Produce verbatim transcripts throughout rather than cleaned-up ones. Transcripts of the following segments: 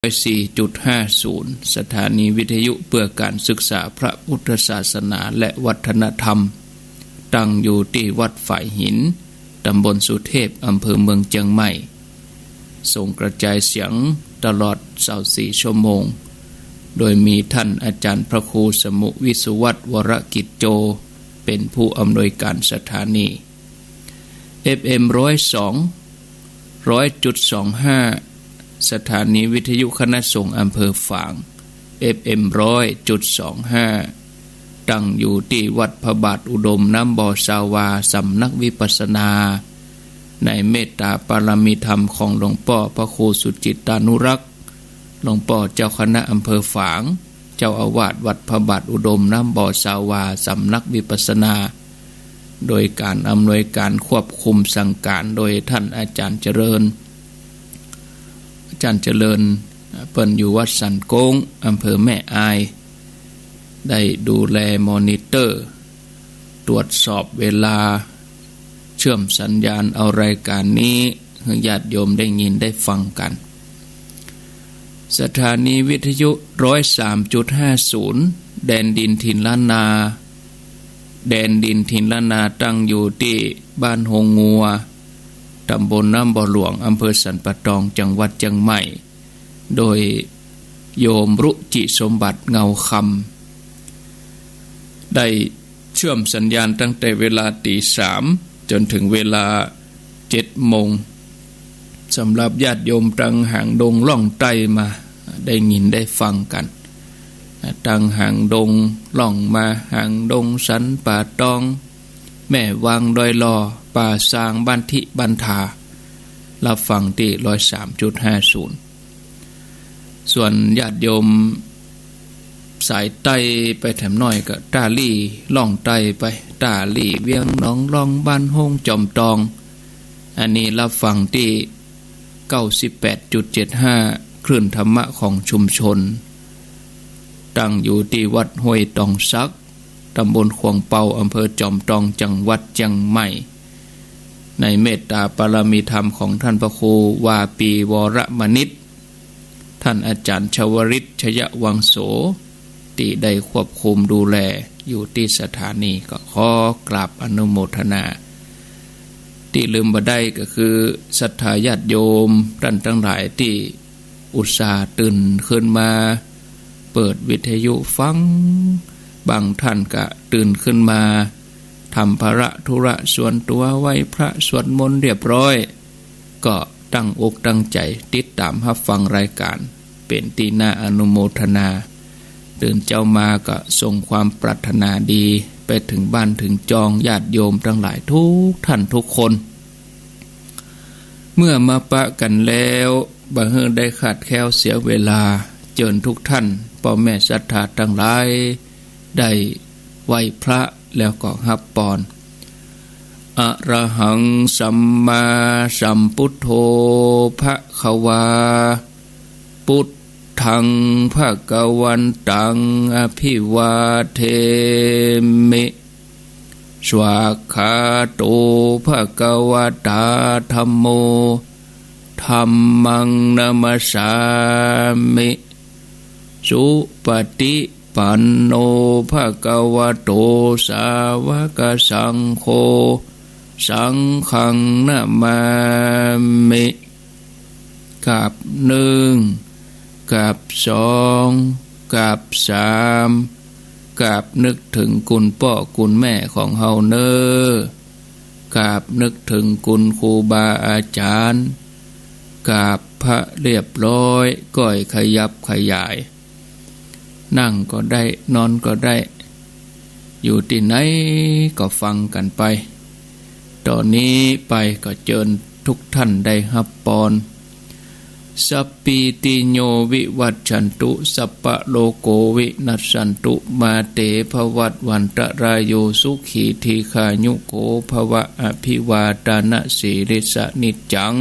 ร้อยสี่จุดห้าศูนย์ สถานีวิทยุเพื่อการศึกษาพระพุทธศาสนาและวัฒนธรรม ตั้งอยู่ตี้วัดฝายหิน ตำบลสุเทพ อำเภอเมืองเจียงใหม่ ส่งกระจายเสียงตลอดซาวสี่ชั่วโมง โดยมีท่านอาจารย์พระครูสมุห์ วิสุวัฒน์ วรกิจโจ เป็นผู้อำนวยการสถานี เอฟเอ็มร้อยสอง ร้อยจุดสองห้า สถานีวิทยุคณะสงฆ์อำเภอฝาง เอฟเอ็มร้อยจุดสองห้า ตั้งอยู่ตี้วัดพระบาทอุดมน้ำบ่อซาวา สำนักวิปัสสนา ในเมตตาปารมีธรรมของหลวงป้อพระครูสุจิตตานุรักษ์ หลวงป้อเจ้าคณะอำเภอฝาง เจ้าอาวาสวัดพระบาทอุดมน้ำบ่อซาวา สำนักวิปัสสนา โดยการอำนวยการควบคุมสั่งการโดยท่านอาจารย์เจริญ อาจารย์เจริญ เปิ้นอยู่วัดสันโก้ง อำเภอแม่อาย ได้ดูแลมอนิเตอร์ ตรวจสอบเวลา เชื่อมสัญญาณเอารายการนี้หื้อญาติโยมได้ยินได้ฟังกัน สถานีวิทยุร้อยสามจุดห้าศูนย์ แดนดินถิ่นล้านนา แดนดินถิ่นล้านนาตั้งอยู่ตี้บ้านโฮงงัว ตำบลน้ำบ่อหลวง อำเภอสันป่าตอง จังหวัดเจียงใหม่ โดยโยมรุจิสมบัติเงาคำ ได้เชื่อมสัญญาณตั้งแต่เวลาตีสาม จนถึงเวลาเจ็ดโมง สำหรับญาติโยมตังหางดงล่องใต้มา ได้ยินได้ฟังกัน ตังหางดงล่องมา หางดงสันป่าตอง แม่วางดอยหล่อ ป่าซาง บ้านทิบ้านทา รับฟังตี้ร้อยสามจุดห้าศูนย์ ส่วนญาติโยมสายใต้ไปแถมน้อยก็ต้าหลี้ล่องใต้ไป ต้าหลี้ เวียงหนองล่อง บ้านโฮง จอมตอง อันนี้รับฟังตี้เก้าสิบแปดจุดเจ็ดห้า คลื่นธรรมะของชุมชน ตั้งอยู่ตี้วัดห้วยตองสัก ตำบลขวงเปา อำเภอจอมตอง จังหวัดเจียงใหม่ ในเมตตาปารมีธรรมของท่านพระครูวาปี วรมณิช ท่านอาจารย์ชวริต ชยวังโส ตี้ได้ควบคุมดูแลอยู่ตี้สถานี ก็ขอกราบอนุโมทนา ตี้ลืมบ่ได้ก็คือศรัทธาญาติโยมต้านตังหลายตี้อุตส่าห์ตื่นขึ้นมา เปิดวิทยุฟัง บางท่านก็ตื่นขึ้นมา ทำภาระธุระส่วนตัว ไหว้พระสวดมนต์เรียบร้อย ก็ตั้งอกตั้งใจ๋ติดต๋ามฮับฟังรายก๋าน เป๋นตี้น่าอนุโมทนา ตื่นเจ๊ามาก็ส่งความปรารถนาดีไปเถิงบ้านเถิงจองญาติโยมตังหลายกู้ต้านกู้คน เมื่อมาปะกั๋นแล้ว บ่หื้อได้ขาดแคลนเสียเวลา เจิญกู้ต้านป้อแม่ศรัทธาตังหลาย ได้ไหว้พระแล้วก็ฮับปอน อะระหัง สัมมาสัมพุทโธ ภะคะวา ปุตถัง ภะคะวันตัง อะภิวาเทมิ สวากขาโต ภะคะวะตา ธัมโม ธัมมัง นะมัสสามิ สุปะติปันโน ภะคะวะโต สาวะกะสังโฆ สังฆัง นะมามิ กับนึ่ง กับสอง กับสาม กับนึกเถิงคุณป้อคุณแม่ของเฮาเน่อ กับนึกเถิงคุณครูบาอาจ๋ารย์ กับพระเรียบร้อย ก้อยขยับขยาย นั่งก็ได้ นอนก็ได้ อยู่ตี้ไหนก็ฟังกั๋นไป ต่อนี้ไปก็เจิญกู้ต้านได้ฮับปอน สัพพีติโย วิวัชชันตุ สัพพะโรโค วินัสสันตุ มาเต ภวัตวันตะราโย สุขี ทีฆายุโข ภะวะ อะภิวาทะนะสีลิสสะ นิจจัง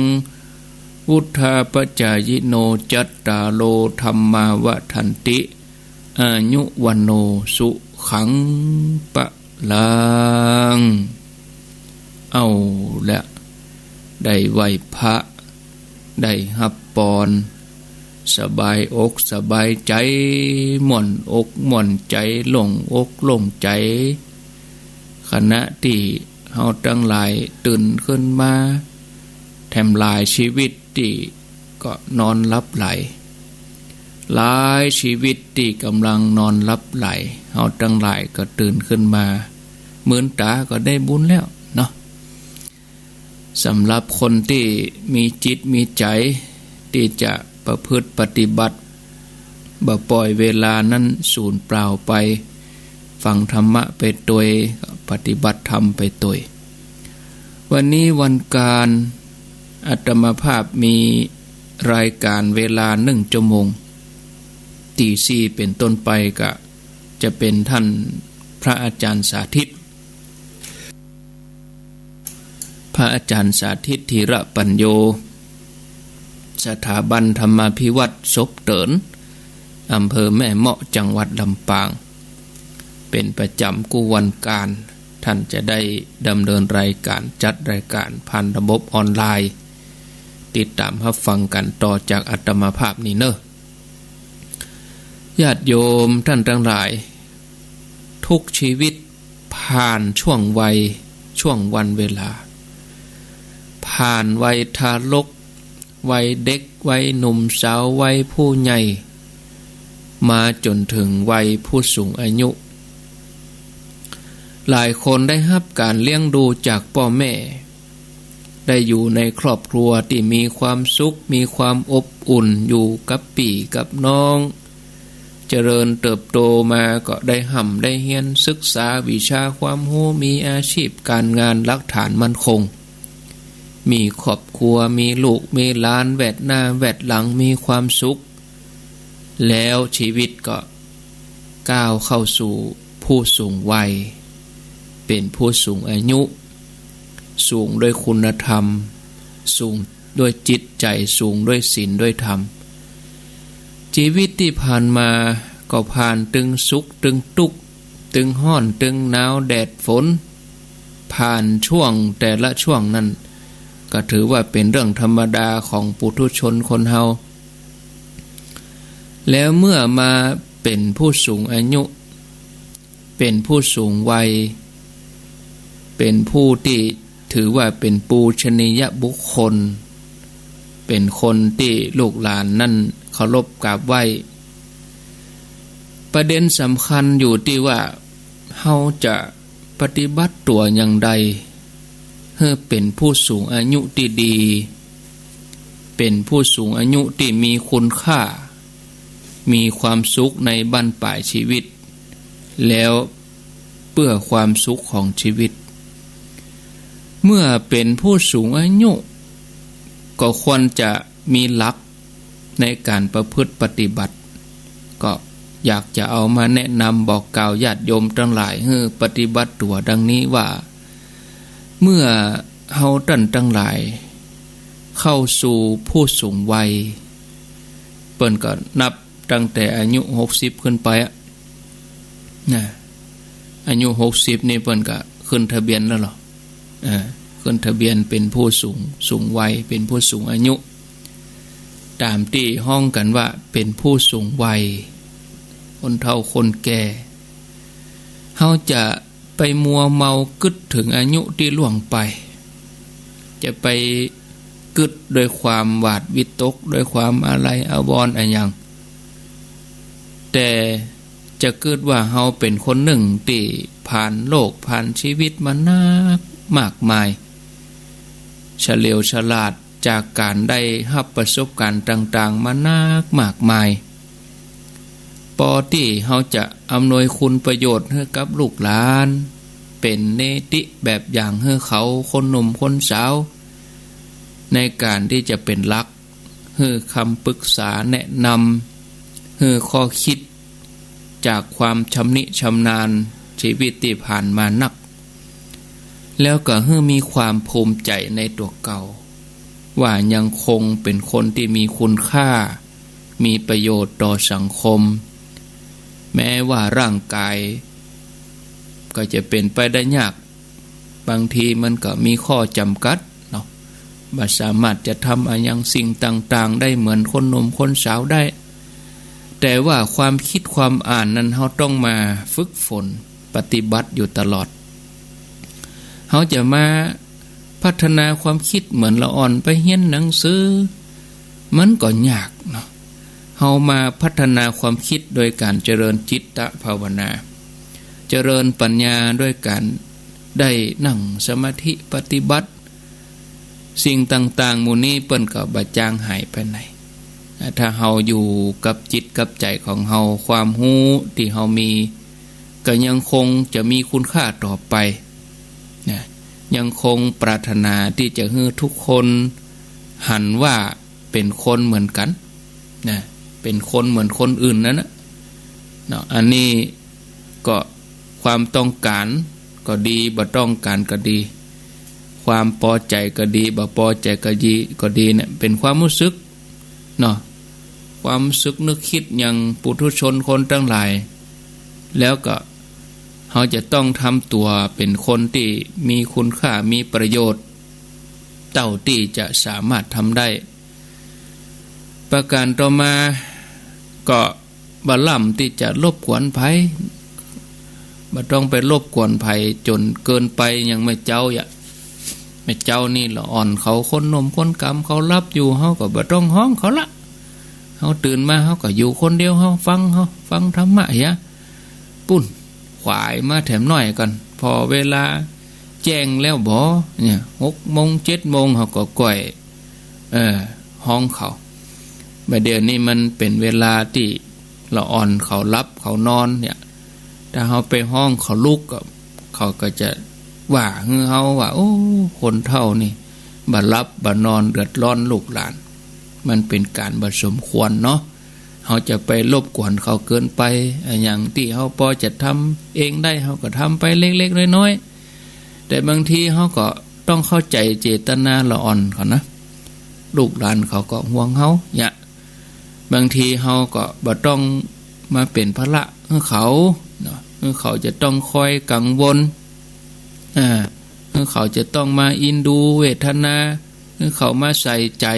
วุฑฒาปะจายิโน จัตตาโร ธัมมา วัฑฒันติ อายุ วัณโณ สุขัง พะลัง เอาละ ได้ไหว้พระ ได้ฮับปอน สบายอกสบายใจ๋ ม่วนอกม่วนใจ๋ โล่งอกโล่งใจ๋ ขณะตี้เฮาตังหลายตื่นขึ้นมา แถมหลายชีวิตตี้ก็นอนหลับไหล หลายชีวิตตี้ก่ำลังนอนหลับไหล เฮาตังหลายก็ตื่นขึ้นมา มืนต๋าก็ได้บุญแล้วเนาะ สำหรับคนตี้มีจิตมีใจ๋ตี้จะประพฤติปฏิบัติ บ่ป่อยเวลานั้นสูญเปล่าไป ฟังธรรมะไปตวย ปฏิบัติธรรมไปตวย วันนี้วันการ อาตมาภาพมีรายการเวลาหนึ่งชั่วโมง ตีสี่เป๋นต้นไปก็จะเป๋นท่านพระอาจารย์สาธิต พระอาจารย์สาธิต ธีระปัญโญ สถาบันธรรมาภิวัฒน์ศพเติ๋น อำเภอแม่เมาะ จังหวัดลำปาง เป๋นประจ๋ำกู้วันการ ท่านจะได้ดำเนินรายการ จัดรายการผ่านระบบออนไลน์ ติดต๋ามฮับฟังกั๋นต่อจากอาตมาภาพนี้เนาะ ญาติโยมต้านตังหลาย ทุกชีวิตผ่านช่วงวัย ช่วงวันเวลา ผ่านวัยทารก วัยเด็ก วัยหนุ่มสาว วัยผู้ใหญ่ มาจ๋นเถิงวัยผู้สูงอายุ หลายคนได้ฮับก๋านเลี้ยงดูจากป้อแม่ ได้อยู่ในครอบครัวตี้มีความสุข มีความอบอุ่น อยู่กับปี้กับน้อง เจริญเติบโตมาก็ได้ฮ่ำได้เฮียน ศึกษาวิชาความฮู้ มีอาชีพก๋านงาน หลักฐานมั่นคง มีครอบครัว มีลูก มีหลาน แวดหน้าแวดหลัง มีความสุข แล้วชีวิตก็ก้าวเข้าสู่ผู้สูงวัย เป๋นผู้สูงอายุ สูงด้วยคุณธรรม สูงด้วยจิตใจ๋ สูงด้วยศีลด้วยธรรม ชีวิตตี้ผ่านมาก็ผ่านตึงสุขตึงตุ๊กข์ ตึงฮ้อนตึงหนาว แดดฝน ผ่านช่วงแต่ละช่วงนั้น ก็ถือว่าเป๋นเรื่องธรรมดาของปุถุชนคนเฮา แล้วเมื่อมาเป๋นผู้สูงอายุ เป๋นผู้สูงวัย เป๋นผู้ตี้ถือว่าเป๋นปูชนียบุคคล เป๋นคนตี้ลูกหลานนั้นเคารพกราบไหว้ ประเด็นสำคัญอยู่ตี้ว่าเฮาจะปฏิบัติตั๋วอย่างใด หื้อเป๋นผู้สูงอายุตี้ดี เป๋นผู้สูงอายุตี้มีคุณค่า มีความสุขในบั้นปลายชีวิต แล้วเปื้อความสุขของชีวิต เมื่อเป๋นผู้สูงอายุ ก็ควรจะมีหลักในก๋านประพฤติปฏิบัติ ก็อยากจะเอามาแนะนำบอกกล่าวญาติโยมตังหลาย หื้อปฏิบัติตั๋วดังนี้ว่า เมื่อเฮาต้านตังหลายเข้าสู่ผู้สูงวัย เปิ้นก็นับตั้งแต่อายุหกสิบขึ้นไปอะ นะ อายุหกสิบนี่เปิ้นก็ขึ้นทะเบียนแล้วเหรอ เออ ขึ้นทะเบียนเป๋นผู้สูง สูงวัย เป๋นผู้สูงอายุ ต๋ามตี้ฮ้องกั๋นว่าเป๋นผู้สูงวัย คนเฒ่าคนแก่ เฮาจะไปมัวเมากึ๊ดเถิงอายุตี้ล่วงไป จะไปกึ๊ดด้วยความหวาดวิตก ด้วยความอาลัยอาวรณ์อะหยัง แต่จะกึ๊ดว่าเฮาเป๋นคนนึ่งตี้ผ่านโลกผ่านชีวิตมานักมากมาย เฉลียวฉลาดจากก๋านได้ฮับประสบก๋ารณ์ต่างๆ มานักมากมาย ปอตี้เฮาจะอำนวยคุณประโยชน์หื้อกับลูกหลาน เป๋นเนติแบบอย่างหื้อเขา คนหนุ่มคนสาว ในก๋านตี้จะเป๋นหลัก หื้อคำปรึกษาแนะนำ หื้อข้อคิดจากความชำนิชำนาญชีวิตตี้ผ่านมานัก แล้วก็หื้อมีความภูมิใจ๋ในตั๋วเก่า ว่ายังคงเป๋นคนตี้มีคุณค่า มีประโยชน์ต่อสังคม แม้ว่าร่างกายก็จะเป๋นไปได้ยาก บางทีมันก็มีข้อจ๋ำกัดเนาะ บ่สามารถจะทำอะหยังสิ่งต่างๆ ได้เหมือนคนหนุ่มคนสาวได้ แต่ว่าความคิดความอ่านนั้นเฮาต้องมาฝึกฝนปฏิบัติอยู่ตลอด เฮาจะมาพัฒนาความคิดเหมือนละอ่อนไปเฮียนหนังสือ มันก็ยากเนาะ เฮามาพัฒนาความคิดโดยการเจริญจิตตภาวนา เจริญปัญญาด้วยการได้นั่งสมาธิปฏิบัติ สิ่งต่างๆ หมู่นี้เปิ้นก็บ่จางหายไปไหน ถ้าเฮาอยู่กับจิตกับใจ๋ของเฮา ความฮู้ตี้เฮามี ก็ยังคงจะมีคุณค่าต่อไปนะ ยังคงปรารถนาตี้จะหื้อทุกคนหันว่าเป๋นคนเหมือนกั๋นนะ เป๋นคนเหมือนคนอื่นนั้นนะเนาะ อันนี้ก็ความต้องก๋านก็ดี บ่ต้องก๋านก็ดี ความปอใจ๋ก็ดี บ่ปอใจ๋ก็ดี ก็ดีเนี่ย เป๋นความฮู้สึกเนาะ ความฮู้สึกนึกกึ๊ดอย่างปุถุชนคนตังหลาย แล้วก็เฮาจะต้องทำตั๋วเป๋นคนตี้มีคุณค่า มีประโยชน์ เต้าตี้จะสามารถทำได้ ประก๋านต่อมาก็บ่ล้ำตี้จะรบกวนใผ บ่ต้องไปรบกวนใผจ๋นเกินไป อย่างแม่เจ๊าอะ แม่เจ๊านี่ละอ่อนเขา คนหนุ่มคนก๋ำเขาหลับอยู่ เฮาก็บ่ต้องฮ้องเขาละ เฮาตื่นมาเฮาก็อยู่คนเดียว เฮาฟัง เฮาฟังธรรมะเหีย ปุ้น ขวายมาแถมหน้อยก่อน ผ่อเวลาแจ้งแล้วบ่เนี่ย หกโมงเจ็ดโมงเฮาก็ก่อย เออ ฮ้องเขา บ่าเดี่ยวนี้มันเป๋นเวลาตี้ละอ่อนเขาหลับเขานอนเนี่ย ถ้าเฮาไปฮ้องเขาลุกก็ เขาก็จะว่าหื้อเฮาว่า โอ้ คนเฒ่านี่ บ่หลับบ่นอน เดือดร้อนลูกหลาน มันเป๋นก๋านบ่สมควรเนาะ เฮาจะไปรบกวนเขาเกินไป อะหยังตี้เฮาปอจะทำเองได้ เฮาก็ทำไปเล็กๆ น้อยๆ แต่บางทีเฮาก็ต้องเข้าใจ๋เจตนาละอ่อนเขานะ ลูกหลานเขาก็ห่วงเฮาเนี่ย บางทีเฮาก็บ่ต้องมาเป๋นภาระหื้อเขาเนาะ หื้อเขาจะต้องคอยกังวล อ่า หื้อเขาจะต้องมาอินดูเวทนา หื้อเขามาใส่ใจ๋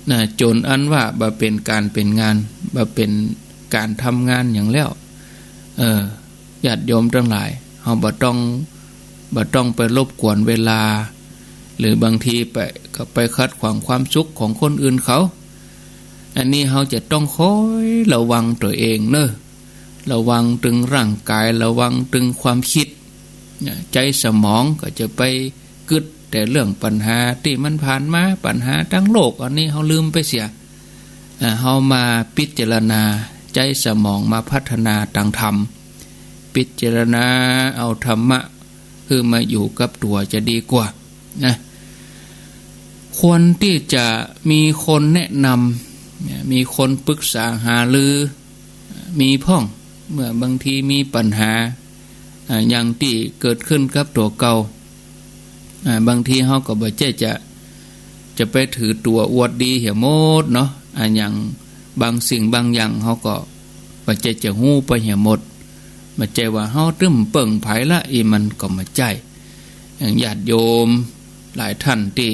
นะ จ๋นอันว่าบ่เป๋นก๋านเป๋นงาน บ่เป๋นก๋านทำงานหยังแล้ว เออ ญาติโยมตังหลาย เฮาบ่ต้อง บ่ต้องไปรบกวนเวลา หรือบางทีไป ก็ไปขัดขวางความสุขของคนอื่นเขา อันนี้เฮาจะต้องคอยระวังตั๋วเองเนาะ ระวังตึงร่างก๋าย ระวังตึงความกึ๊ดนะ ใจ๊สมองก็จะไปกึ๊ดแต่เรื่องปัญหาตี้มันผ่านมา ปัญหาตังโลก อันนี้เฮาลืมไปเสีย อ่า เฮามาพิจารณา ใจ๊สมองมาพัฒนาตางธรรม พิจารณาเอาธรรมะหื้อมาอยู่กับตั๋วจะดีกว่านะ ควรตี้จะมีคนแนะนำเนี่ย มีคนปรึกษาหารือ มีพ่อง เมื่อบางทีมีปัญหา อ่า อย่างตี้เกิดขึ้นกับตั๋วเก่า อ่า บางทีเฮาก็บ่ใจ้จะ จะไปถือตั๋วอวดดีเหียหมดเนาะ อะหยังบางสิ่งบางอย่างเฮาก็บ่ใจ้จะฮู้ไปเหียหมด บ่ใจ้ว่าเฮาตึ้มเปิ้งใผละ อี้มันก็บ่ใจ้ อย่างญาติโยมหลายท่านตี้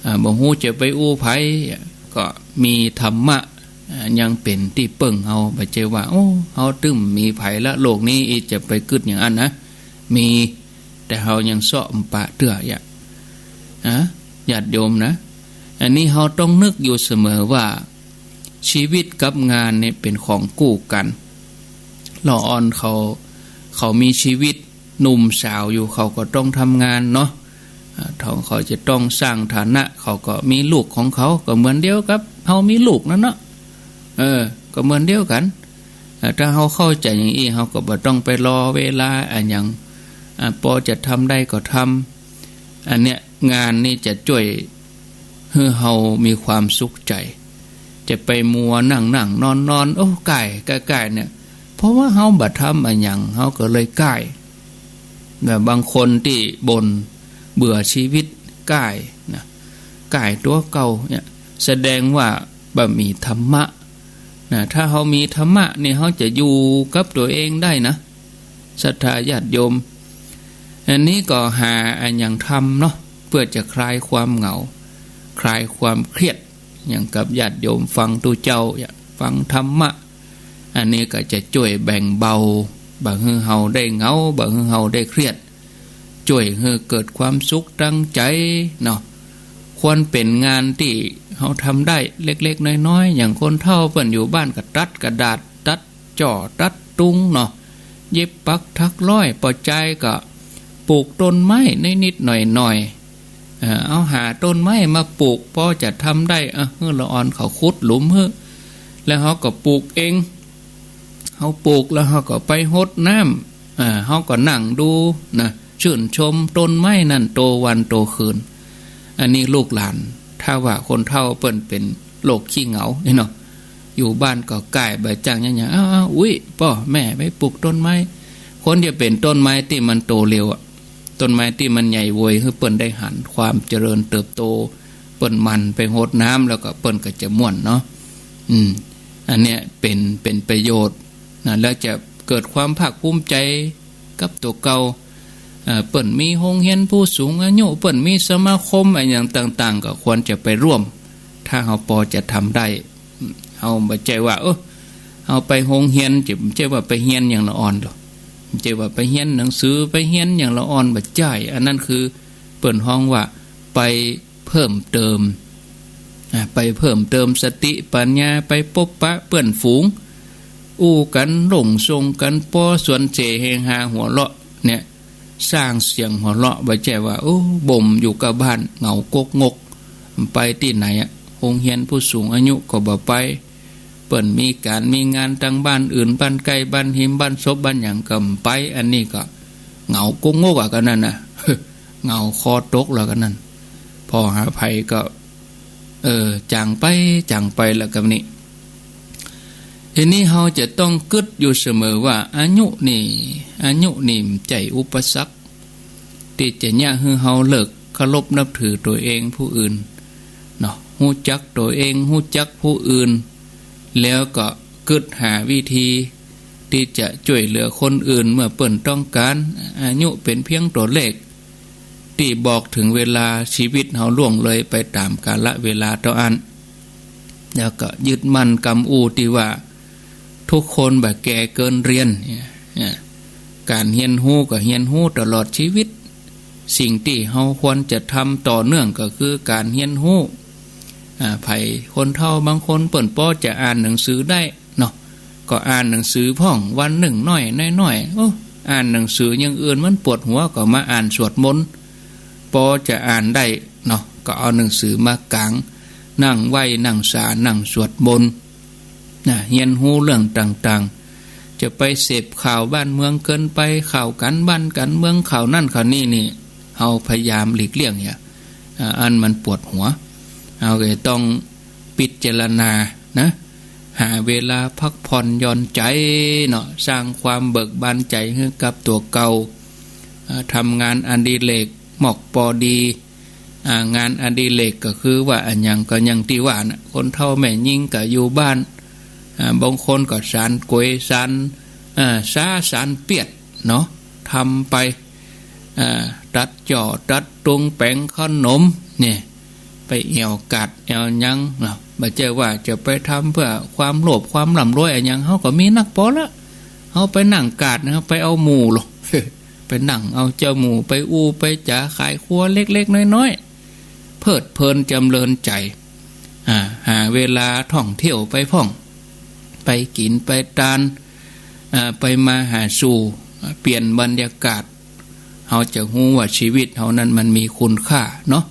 อ่า บ่ฮู้จะไปอู้ใผ ก็มีธรรมะ อ่า ยังเป๋นตี้เปิ้งเฮา บ่ใจ้ว่า โอ้ เฮาตึ้มมีใผละ โลกนี้ อี้จะไปกึ๊ดอย่างอั้นนะ มี แต่เฮายังเซาะบ่ปะเตื้ออะ อะญาติโยมนะ อันนี้เฮาต้องนึกอยู่เสมอว่า ชีวิตกับงานนี่เป๋นของกู้กั๋น ละอ่อนเขา เขามีชีวิตหนุ่มสาวอยู่ เขาก็ต้องทำงานเนาะ อ่า ถ้าเขาจะต้องสร้างฐานะ เขาก็มีลูกของเขา ก็เหมือนเดียวกับเฮามีลูกนั่นเนาะ เออ ก็เหมือนเดียวกั๋น อ่า ถ้าเฮาเข้าใจ๋อย่างอี้ เฮาก็บ่ต้องไปรอเวลาอะหยัง อ่า ปอจะทำได้ก็ทำ อันเนี้ย งานนี่จะจ้วยหื้อเฮามีความสุขใจ๋ จะไปมัวนั่งๆ นอนๆ โอ้ ก้าย ก้ายๆ เนี่ย เพราะว่าเฮาบ่ทำอะหยัง เฮาก็เลยก้าย แบบบางคนตี้บ่นเบื่อชีวิต ก้ายนะ ก้ายตั๋วเก่าเนี่ย แสดงว่าบ่มีธรรมะนะ ถ้าเฮามีธรรมะนี่ เฮาจะอยู่กับตั๋วเองได้นะ ศรัทธาญาติโยม อันนี้ก็หาอะหยังทำเนาะ พื่อจะคลายความเหงา คลายความเครียด อย่างกับญาติโยมฟังตุ๊เจ้า ฟังธรรมะ อันนี้ก็จะจ้วยแบ่งเบา บ่หื้อเฮาได้เหงา บ่หื้อเฮาได้เครียด จ้วยหื้อเกิดความสุขตังใจ๋เนาะ ควรเป๋นงานตี้เฮาทำได้เล็กๆ น้อยๆ อย่างคนเฒ่าเปิ้นอยู่บ้านก็ตัดกระดาษ ตัดจ้อ ตัดตุงเนาะ เย็บปักถักร้อย ปอจายก็ปลูกต้นไม้นิดๆ หน่อยๆ เอ่อ เอาหาต้นไม้มาปลูก ปอจะทำได้ เออ หื้อละอ่อนเขาขุดหลุมหื้อ แล้วเฮาก็ปลูกเอง เฮาปลูกแล้วเฮาก็ไปหดน้ำ อ่า เฮาก็นั่งดูนะ ชื่นชมต้นไม้นั้นโตวันโตคืน อันนี้ลูกหลาน ถ้าว่าคนเฒ่าเปิ้นเป๋นโรคขี้เหงานี่เนาะ อยู่บ้านก็ก้ายบ่จ้างหยังๆ อ้าวๆ อุ๊ย ป้อแม่ไปปลูกต้นไม้ ควรจะเป๋นต้นไม้ตี้มันโตเร็วอะ ต้นไม้ตี้มันใหญ่โวย หื้อเปิ้นได้หันความเจริญเติบโต เปิ้นหมั่นไปหดน้ำแล้วก็เปิ้นก็จะม่วนเนาะ อืม อันเนี้ยเป๋น เป๋นประโยชน์นะ แล้วจะเกิดความภาคภูมิใจ๋กับตั๋วเก่า เอ่อ เปิ้นมีโฮงเฮียนผู้สูงอายุ เปิ้นมีสมาคมอะหยังต่างๆ ก็ควรจะไปร่วม ถ้าเฮาปอจะทำได้ เฮาบ่ใจ้ว่า เออ เฮาไปโฮงเฮียน จะ บ่ใจ้ว่าไปเฮียนอย่างละอ่อนดอก บ่ใจ้ว่าไปเฮียนหนังสือ ไปเฮียนอย่างละอ่อน บ่ใจ้ อันนั้นคือเปิ้นฮ้องว่าไปเพิ่มเติม อ่า ไปเพิ่มเติมสติปัญญา ไปปบปะเปื้อนฝูง อู้กั๋นหล่งส่งกั๋น ปอสวนเสเฮฮาหัวเราะเนี่ย สร้างเสียงหัวเราะ บ่ใจ้ว่า โอ้ บ่มอยู่กับบ้านเหงากกงก ไปตี้ไหนอะ โฮงเฮียนผู้สูงอายุก็บ่ไป เปิ้นมีก๋านมีงานตางบ้านอื่น บ้านใก้บ้านหิม บ้านศพบ้านหยังก็บ่ไป อันนี้ก็เหงากกงกอะ ก็นั่นน่ะ เหงาคอตกแล้วก็นั่น ผ่อหาใผก็ เออ จ๋างไป จ๋างไปแล้วก็นี่ ทีนี้เฮาจะต้องกึ๊ดอยู่เสมอว่าอายุนี่ อายุนี่บ่ใจ้อุปสรรคตี้จะเยียะหื้อเฮาเลิกเคารพนับถือตั๋วเองผู้อื่นเนาะ ฮู้จักตั๋วเอง ฮู้จักผู้อื่น แล้วก็กึ๊ดหาวิธีตี้จะจ้วยเหลือคนอื่นเมื่อเปิ้นต้องก๋าน อายุเป๋นเพียงตั๋วเลข ตี้บอกเถิงเวลา ชีวิตเฮาล่วงเลยไปต๋ามกาละเวลาเต้าอั้น แล้วก็ยึดมั่นกำอู้ตี้ว่า ทุกคนบ่แก่เกินเรียนเนี่ย เนี่ย ก๋านเฮียนฮู้ก็เฮียนฮู้ตลอดชีวิต สิ่งตี้เฮาควรจะทำต่อเนื่องก็คือก๋านเฮียนฮู้ อ่า ใผคนเฒ่าบางคนเปิ้นปอจะอ่านหนังสือได้ เนาะ ก็อ่านหนังสือพ่อง วันนึ่งน้อยๆ โอ้ อ่านหนังสืออย่างอื่นมันปวดหัว ก็มาอ่านสวดมนต์ ปอจะอ่านได้เนาะ ก็เอาหนังสือมากาง นั่งไหว้ นั่งสา นั่งสวดมนต์ นะ เฮียนฮู้เรื่องต่างๆ จะไปเสพข่าวบ้านเมืองเกินไป ข่าวก๋านบ้านก๋านเมือง ข่าวนั่นข่าวนี่นี่ เฮาพยายามหลีกเลี่ยงเนี่ย อ่า อันมันปวดหัว เฮาก็ต้องพิจารณานะ หาเวลาพักผ่อนหย่อนใจ๋เนาะ สร้างความเบิกบานใจ๋หื้อกับตั๋วเก่า เอ่อ ทำงานอดิเรกมอกปอดี อ่า งานอดิเรกก็คือว่าอะหยังก็อย่างตี้ว่าน่ะ คนเฒ่าแม่ญิงก็อยู่บ้าน อ่า บางคนก็สานก๋วย สาน อ่า ซ้า สานเปียดเนาะ ทำไป อ่า ตัดจ้อ ตัดตุง แป๋งขนม เนี่ย ไปแอ่วก๋าดแอ่วหยังเนาะ บ่ใจ้ว่าจะไปทำเพื่อความโลภความร่ำรวยอะหยัง เฮาก็มีนักปอละ เฮาไปนั่งก๋าดนะ ไปเอาหมู่ลอ ไปนั่งเอาเจ้าหมู่ ไปอู้ไปจ๋าขายครัวเล็กๆ น้อยๆ เพลิดเพลินจ๋ำเริญใจ๋ อ่า หาเวลาท่องเที่ยวไปพ่อง ไปกิ๋นไปตาน อ่า ไปมาหาสู่ เปลี่ยนบรรยากาศ เฮาจะฮู้ว่าชีวิตเฮานั้นมันมีคุณค่าเนาะ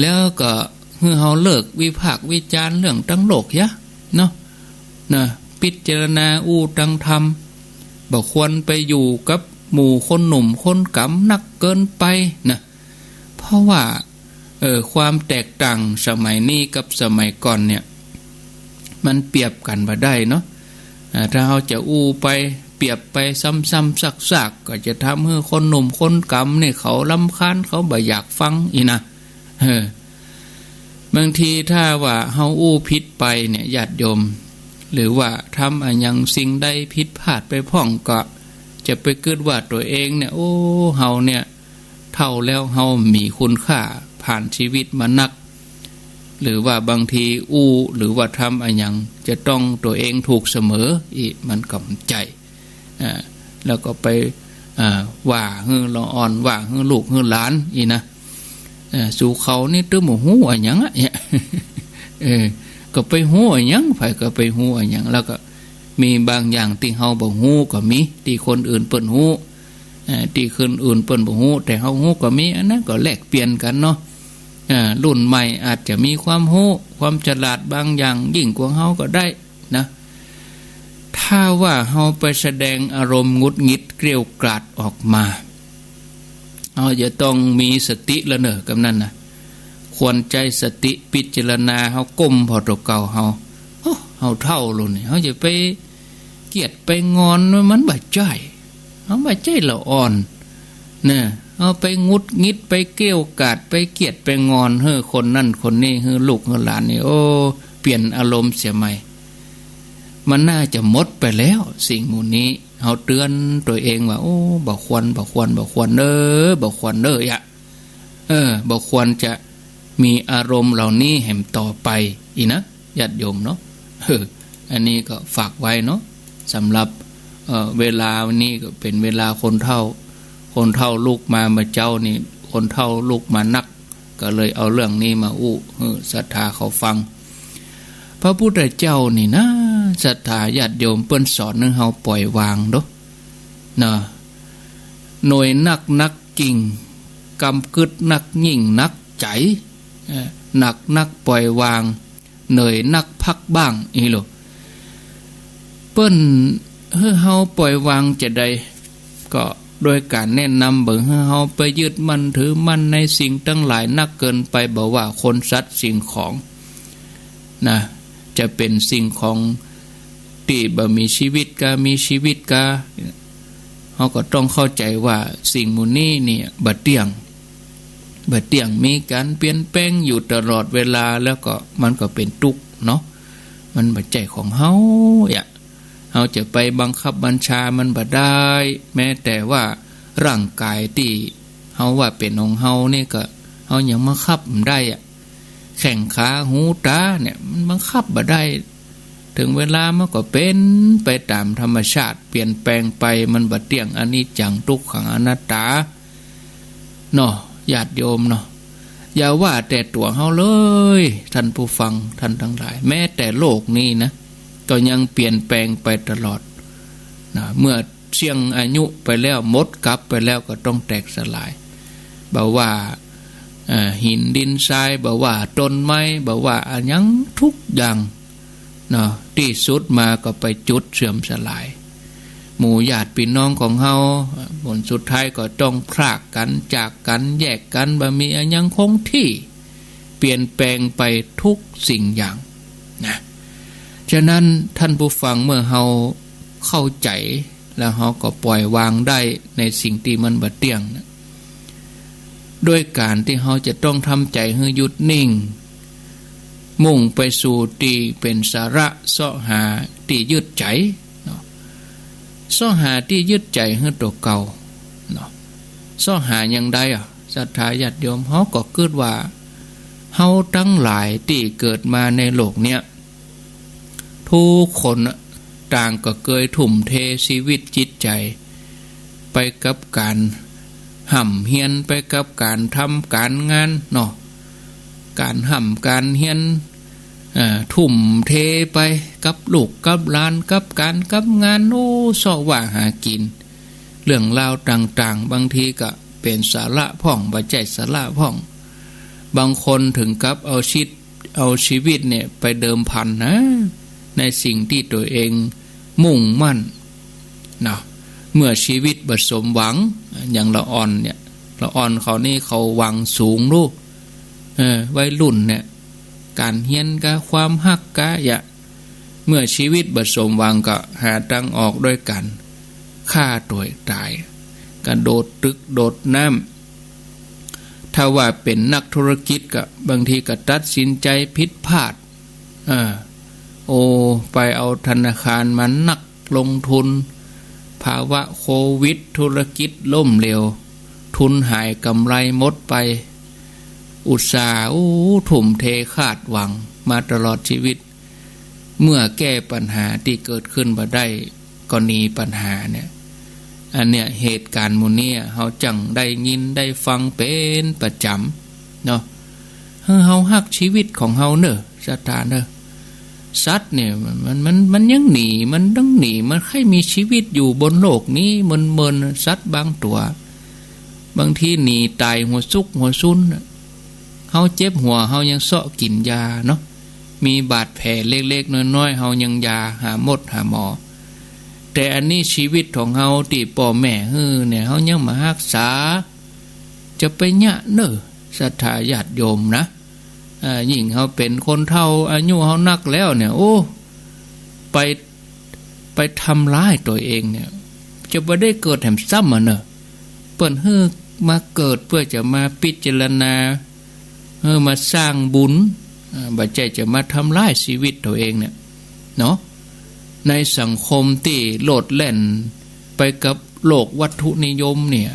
แล้วก็หื้อเฮาเลิกวิพากษ์วิจารณ์เรื่องตังโลกเหียเนาะ นะ พิจารณาอู้ตังธรรม บ่ควรไปอยู่กับหมู่คนหนุ่มคนก๋ำนักเกินไปนะ เพราะว่า เอ่อ ความแตกต่างสมัยนี้กับสมัยก่อนเนี่ย มันเปรียบกั๋นบ่ได้เนาะ อ่า ถ้าเฮาจะอู้ไปเปรียบไปซ้ำๆ ซากๆ ก็จะทำหื้อคนหนุ่มคนก๋ำเนี่ยเขารำคาญ เขาบ่อยากฟังอี้นะ เออ บางทีถ้าว่าเฮาอู้ผิดไปเนี่ย ญาติโยม หรือว่าทำอะหยังสิ่งใดผิดพลาดไปพ่อง ก็จะไปกึ๊ดว่าตั๋วเองเนี่ย โอ้ เฮาเนี่ย เฒ่าแล้วเฮามีคุณค่า ผ่านชีวิตมานัก หรือว่าบางทีอู้ หรือว่าทำอะหยัง จะต้องตั๋วเองถูกเสมอ อี้มันก็บ่ใจ้ อ่า แล้วก็ไป อ่า ว่าหื้อละอ่อน ว่าหื้อลูกหื้อหลาน อี้นะ เอ่อ สูเขานี่ตึงบ่ฮู้อะหยังอะ เนี่ย เออ ก็ไปฮู้อะหยัง ใผก็ไปฮู้อะหยัง แล้วก็มีบางอย่างตี้เฮาบ่ฮู้ก็มี ตี้คนอื่นเปิ้นฮู้ เอ่อ ตี้คนอื่นเปิ้นบ่ฮู้ แต่เฮาฮู้ก็มี อันนั้นก็แลกเปลี่ยนกั๋นเนาะ อ่า รุ่นใหม่อาจจะมีความฮู้ ความฉลาดบางอย่างยิ่งกว่าเฮาก็ได้นะ ถ้าว่าเฮาไปแสดงอารมณ์หงุดหงิดเกรี้ยวกราดออกมา เฮาจะต้องมีสติละเน่อ กำนั้นนะ ควรใจ๊สติพิจารณา เฮาก้มผ่อตั๋วเก่าเฮา โอ้ เฮาเฒ่าแล้วนี่ เฮาจะไปเกรียดไปงอน มันบ่ใจ้ เฮาบ่ใจ้ละอ่อน เน่อ เฮาไปหงุดหงิด ไปเกรี้ยวกราด ไปเกรียดไปงอนหื้อคนนั้นคนนี้ หื้อลูกหื้อหลานนี่ โอ้ เปลี่ยนอารมณ์เสียใหม่ มันน่าจะหมดไปแล้ว สิ่งหมู่นี้ เฮาเตือนตั๋วเองว่า โอ้ บ่ควร บ่ควร บ่ควรเน่อ บ่ควรเน่อ อย่า เออ บ่ควรจะมีอารมณ์เหล่านี้แหมต่อไป อี้นะ ญาติโยมเนาะ เออ อันนี้ก็ฝากไว้เนาะ สำหรับ เอ่อ เวลานี้ก็เป๋นเวลาคนเฒ่า คนเฒ่าลุกมาเมื่อเจ๊านี่ คนเฒ่าลุกมานัก ก็เลยเอาเรื่องนี้มาอู้หื้อศรัทธาเขาฟัง พระพุทธเจ้านี่นะ ศรัทธาญาติโยม เปิ้นสอนหื้อเฮาปล่อยวางเนาะ นะ หน่วยนักหนักกิ่ง กำกึ๊ดนักยิ่งหนักใจ๋ เอ่อ หนักนักปล่อยวาง เหนื่อยนักพักบ้าง อี้โล เปิ้นหื้อเฮาปล่อยวางจาใด ก็โดยก๋านแนะนำบ่หื้อเฮาไปยึดมั่นถือมั่นในสิ่งตังหลายนักเกินไป บ่ว่าคนสัตว์สิ่งของนะ จะเป๋นสิ่งของตี้บ่มีชีวิตกา มีชีวิตกา เฮาก็ต้องเข้าใจ๋ว่าสิ่งหมู่นี้เนี่ยบ่เตี้ยง บ่เตี้ยง มีก๋านเปลี่ยนแปลงอยู่ตลอดเวลา แล้วก็มันก็เป๋นตุ๊กข์เนาะ มันบ่ใจ้ของเฮา อย่า เฮาจะไปบังคับบัญชามันบ่ได้ แม้แต่ว่าร่างก๋ายตี้เฮาว่าเป๋นของเฮานี่ก็ เฮายังบังคับบ่ได้อะ แข้งขาหูต๋าเนี่ย มันบังคับบ่ได้ เถิงเวลามันก็เป๋นไปต๋ามธรรมชาติ เปลี่ยนแปลงไป มันบ่เตี้ยง อนิจจัง ทุกขัง อนัตตา เนาะ ญาติโยมเนาะ อย่าว่าแต่ตั๋วเฮาเลย ท่านผู้ฟังท่านตังหลาย แม้แต่โลกนี้นะ ก็ยังเปลี่ยนแปลงไปตลอดนะ เมื่อเสี้ยงอายุไปแล้ว หมดกาลไปแล้ว ก็ต้องแตกสลาย บ่ว่า เอ่อ หินดินทราย บ่ว่าต้นไม้ บ่ว่าอะหยังทุกอย่าง เนาะ ตี้สุดมาก็ไปจุดเสื่อมสลาย หมู่ญาติปี้น้องของเฮา ผลสุดท้ายก็ต้องพรากกั๋น จากกั๋น แยกกั๋น บ่มีอะหยังคงตี้ เปลี่ยนแปลงไปทุกสิ่งอย่างนะ ฉะนั้นท่านผู้ฟัง เมื่อเฮาเข้าใจ๋ แล้วเฮาก็ปล่อยวางได้ในสิ่งตี้มันบ่เตี้ยงนะ โดยก๋านตี้เฮาจะต้องทำใจ๋หื้อหยุดนิ่ง มุ่งไปสู่ตี้เป๋นสาระ เซาะหาตี้ยึดใจ๋เนาะ เซาะหาตี้ยึดใจ๋หื้อตั๋วเก่าเนาะ เซาะหาอย่างใดอะ ศรัทธาญาติโยม เฮาก็กึ๊ดว่า เฮาตังหลายตี้เกิดมาในโลกเนี่ย ทุกคนน่ะ ต่างก็เกยทุ่มเทชีวิตจิตใจ๋ ไปกับก๋านฮ่ำเฮียน ไปกับก๋านทำก๋านงานเนาะ ก๋านฮ่ำก๋านเฮียน เอ่อ ทุ่มเทไปกับลูกกับหลาน กับก๋านกับงาน โอ้ เซาะว่าหากิ๋น เรื่องราวต่างๆ บางทีก็เป๋นสาระพ่อง บ่ใจ้สาระพ่อง บางคนเถิงกับเอาชีวิต เอาชีวิตเนี่ยไปเดิมพันนะ ในสิ่งตี้ตั๋วเองมุ่งมั่นเนาะ เมื่อชีวิตบ่สมหวัง อย่างละอ่อนเนี่ย ละอ่อนเขานี่เขาหวังสูงลูก เออ วัยรุ่นเนี่ย ก๋านเฮียนกา ความฮักกา อย่า เมื่อชีวิตบ่สมหวังก็หาตางออกโดยก๋านฆ่าตั๋วต๋าย กระโดดตึกโดดน้ำ ถ้าว่าเป๋นนักธุรกิจก็บางทีก็ตัดสินใจ๋ผิดพลาด เออ โอ้ ไปเอาธนาคารมานักลงทุน ภาวะโควิด ธุรกิจล้มเหลว ทุนหายก๋ำไรหมดไป อุตส่าห์ อู้ ทุ่มเทคาดหวังมาตลอดชีวิต เมื่อแก้ปัญหาตี้เกิดขึ้นบ่ได้ ก็หนีปัญหาเนี่ย อันเนี้ยเหตุก๋ารณ์หมู่เนี้ยเฮาจั่งได้ยินได้ฟังเป๋นประจ๋ำเนาะ หื้อเฮาฮักชีวิตของเฮาเน่อ ศรัทธาเน่อ สัตว์เนี่ยมัน มัน มัน มันยังหนี มันต้องหนี มันใค่มีชีวิตอยู่บนโลกนี้เมินๆ สัตว์บางตั๋ว บางทีหนีต๋ายหัวซุกหัวซุนน่ะ เฮาเจ็บหัวเฮายังเซาะกิ๋นยาเนาะ มีบาดแผลเล็กๆ น้อยๆ เฮายังยาหาหมดหาหมอ แต่อันนี้ชีวิตของเฮาตี้ป้อแม่หื้อเนี่ย เฮายังบ่ฮักษา จะไปเยียะเน่อ ศรัทธาญาติโยมนะ อ่า ยิ่งเฮาเป๋นคนเฒ่า อายุเฮานักแล้วเนี่ย โอ้ ไป ไปทำร้ายตั๋วเองเนี่ย จะบ่ได้เกิดแหมซ้ำอะเน่อ เปิ้นหื้อมาเกิดเปื้อจะมาพิจารณา เออ มาสร้างบุญ อ่า บ่ใจ้จะมาทำร้ายชีวิตตั๋วเองเนี่ย เนาะ ในสังคมตี้โลดแล่นไปกับโลกวัตถุนิยมเนี่ย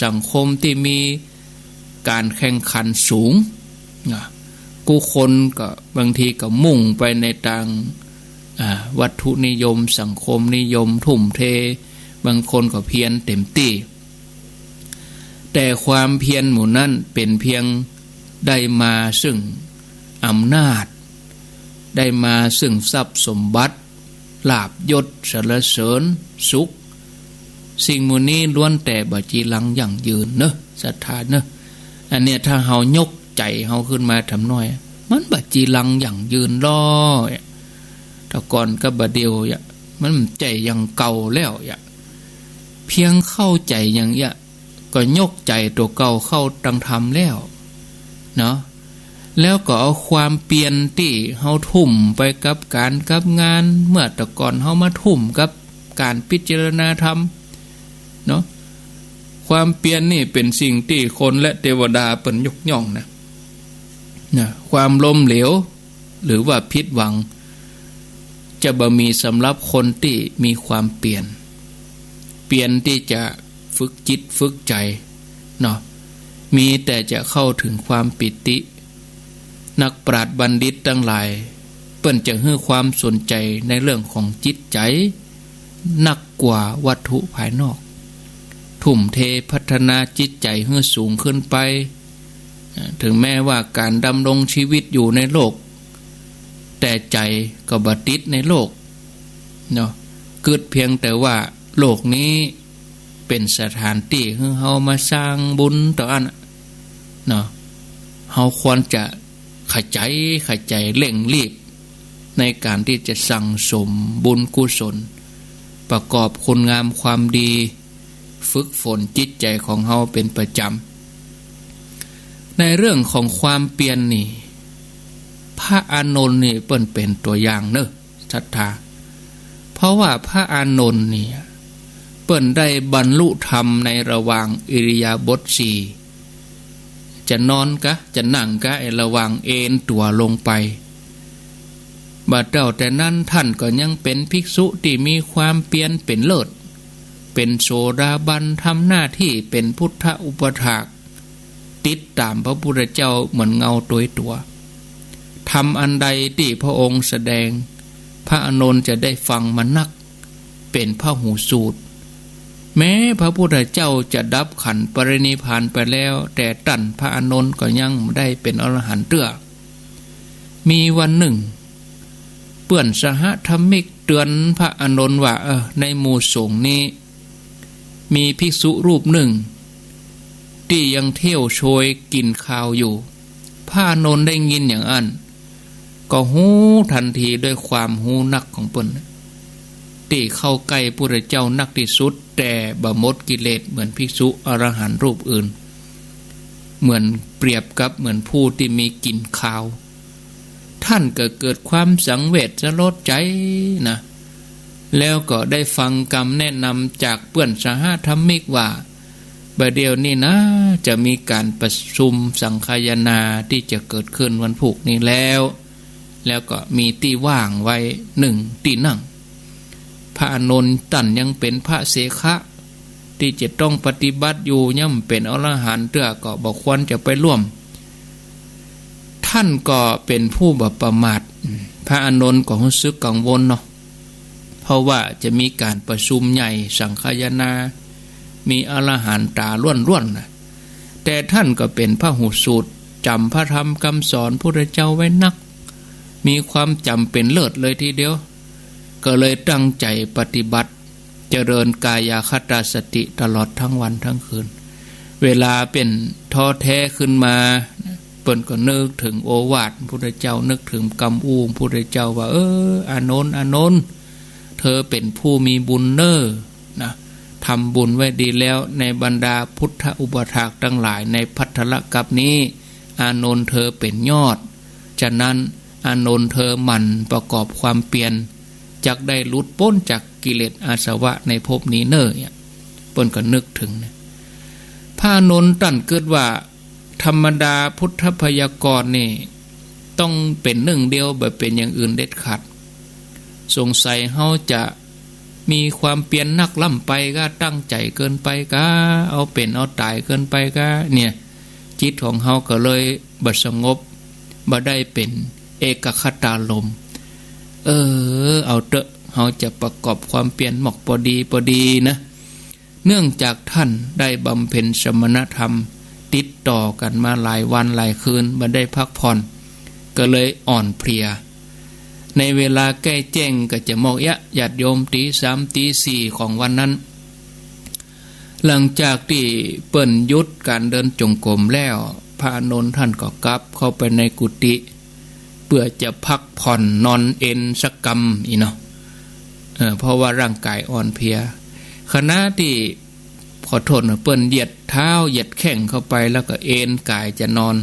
สังคมตี้มีก๋านแข่งขันสูง นะ กู้คนก็บางทีก็มุ่งไปในตาง อ่า วัตถุนิยม สังคมนิยม ทุ่มเท บางคนก็เพียรเต๋มตี้ แต่ความเพียรหมู่นั้นเป๋นเพียงได้มาซึ่งอำนาจ ได้มาซึ่งทรัพย์สมบัติ ลาภยศ สรรเสริญสุข สิ่งหมู่นี้ล้วนแต่บ่จีรังยั่งยืนเน่อ ศรัทธาเน่อ อันเนี้ยถ้าเฮายกใจ๋เฮาขึ้นมาทำน้อย มันบ่จีรังยั่งยืนลอ แต่ก่อนกับบ่าเดี่ยวเยียะ มันบ่ใจ้อย่างเก่าแล้วเยียะ เพียงเข้าใจ๋อย่างเยียะ ก็ยกใจ๋ตั๋วเก่าเข้าตังธรรมแล้ว เนาะ แล้วก็เอาความเปียรตี้เฮาทุ่มไปกับก๋านกับงาน เมื่อแต่ก่อนเฮามาทุ่มกับก๋านพิจารณาธรรม เนาะ ความเปียรนี่เป๋นสิ่งตี้คนและเตวดาเปิ้นยกย่องนะ นะ ความล้มเหลว หรือว่าผิดหวัง จะบ่มีสำหรับคนตี้มีความเปียร เปียรตี้จะฝึกจิตฝึกใจ๋เนาะ มีแต่จะเข้าถึงความปีติ นักปราชญ์บัณฑิตตังหลาย เปิ้นจะหื้อความสนใจ๋ในเรื่องของจิตใจ๋ นักกว่าวัตถุภายนอก ทุ่มเทพัฒนาจิตใจ๋หื้อสูงขึ้นไป เอ่อ ถึงแม้ว่าก๋านดำรงชีวิตอยู่ในโลก แต่ใจ๋ก็บ่ติดในโลก เนาะ กึ๊ดเพียงแต่ว่าโลกนี้เป๋นสถานตี้หื้อเฮามาสร้างบุญเต้าอั้น เนาะ เฮาควรจะขะใจ๋ ขะใจ๋เร่งรีบ ในก๋านตี้จะสั่งสมบุญกุศล ประกอบคุณงามความดี ฝึกฝนจิตใจ๋ของเฮาเป๋นประจ๋ำ ในเรื่องของความเปียรนี่ พระอานนท์นี่เปิ้นเป๋นตั๋วอย่างเน่อ ศรัทธา เพราะว่าพระอานนท์เนี่ย เปิ้นได้บรรลุธรรมในระหว่างอิริยาบถสี่ จะนอนกะ จะนั่งกะ ไอ้ระหว่างเอนตั๋วลงไป บ่าเต้าแต่นั้นต้านก็ยังเป๋นภิกษุตี้มีความเปียรเป๋นเลิศ เป๋นโสดาบัน ทำหน้าตี้เป๋นพุทธอุปถาก ติดต๋ามพระพุทธเจ้าเหมือนเงาโตยตั๋ว ธรรมอันใดตี้พระองค์แสดง พระอานนท์จะได้ฟังมานัก เป๋นพหูสูตร แม้พระพุทธเจ้าจะดับขันธ์ปรินิพพานไปแล้ว แต่ต้านพระอานนท์ก็ยังบ่ได้เป๋นอรหันต์เตื้อ มีวันนึ่ง เปื้อนสหธรรมิกเตื๋อนพระอานนท์ว่า เออ ในหมู่สงฆ์นี้ มีภิกษุรูปนึ่ง ตี้ยังเที่ยวโชยกิ๋นคาวอยู่ พระอานนท์ได้ยินอย่างอั้น ก็ฮู้ตันทีด้วยความฮู้นักของเปิ้น ตี้เข้าใก้พุทธเจ้านักตี้สุด แต่บ่หมดกิเลสเหมือนภิกษุอรหันต์รูปอื่น เหมือนเปรียบกับเหมือนผู้ตี้มีกิ๋นคาว ต้านก็เกิดความสังเวชสลดใจ๋นะ แล้วก็ได้ฟังกำแนะนำจากเปื้อนสหธรรมิกว่า บ่าเดี่ยวนี้นะ จะมีก๋านประชุมสังฆายนาตี้จะเกิดขึ้นวันพูกนี้แล้ว แล้วก็มีตี้ว่างไว้นึ่งตี้นั่ง พระอานนท์ต้านยังเป๋นพระเสขะ ตี้จะต้องปฏิบัติอยู่ ยังบ่เป๋นอรหันต์เตื้อ ก็บ่ควรจะไปร่วม ท่านก็เป๋นผู้บ่ประมาท พระอานนท์ก็ฮู้สึกกังวลเนาะ เพราะว่าจะมีก๋านประชุมใหญ่สังคายนา มีอรหันต๋าล้วนๆ นะ แต่ท่านก็เป๋นพหูสูตร จ๋ำพระธรรมกำสอนพุทธเจ้าไว้นัก มีความจ๋ำเป๋นเลิศเลยทีเดียว ก็เลยตั้งใจ๋ปฏิบัติ เจริญกายคตาสติตลอดทั้งวันทั้งคืน เวลาเป๋นท้อแท้ขึ้นมา เปิ้นก็นึกเถิงโอวาทพุทธเจ้า นึกเถิงกำอู้พุทธเจ้าว่า เออ อานนท์ อานนท์ เธอเป๋นผู้มีบุญเน่อ นะ ทำบุญไว้ดีแล้ว ในบรรดาพุทธอุปถากทั้งหลายในภัททรกัปนี้ อานนท์เธอเป๋นยอด ฉะนั้น อานนท์เธอหมั่นประกอบความเปียร จักได้หลุดป๊นจากกิเลสอาสวะในภพนี้เน่อ เนี่ย เปิ้นก็นึกเถิงนะ พระอานนท์ต้านกึ๊ดว่า ธรรมดาพุทธพยากรณ์นี่ ต้องเป๋นนึ่งเดียว บ่เป๋นอย่างอื่นเด็ดขาด สงสัยเฮาจะมีความเปียรนักล้ำไปก้า ตั้งใจ๋เกินไปก้า เอาเป๋นเอาต๋ายเกินไปก้า เนี่ย จิตของเฮาก็เลยบ่สงบ บ่ได้เป๋นเอกคตารมณ์ เออ เอาเต๊อะ เฮาจะประกอบความเปียรหมอกปอดีปอดีนะ เนื่องจากท่านได้บำเพ็ญสมณธรรมติดต่อกั๋นมาหลายวันหลายคืน บ่ได้พักผ่อน ก็เลยอ่อนเพลีย ในเวลาใก้แจ้งก็จะหมอกเยียะ ญาติโยม ตี๋สามตี๋สี่ของวันนั้น หลังจากตี้เปิ้นหยุดก๋านเดินจงกรมแล้ว พระอานนท์ต้านก็กลับเข้าไปในกุฏิ เปื้อจะพักผ่อนนอนเอนสักกำอี้เนาะ เออ เพราะว่าร่างก๋ายอ่อนเพลีย ขณะตี้ ขอโต้ษนะ เปิ้นเหยียดเท้าเหยียดแข้งเข้าไปแล้วก็เอนก๋ายจะนอน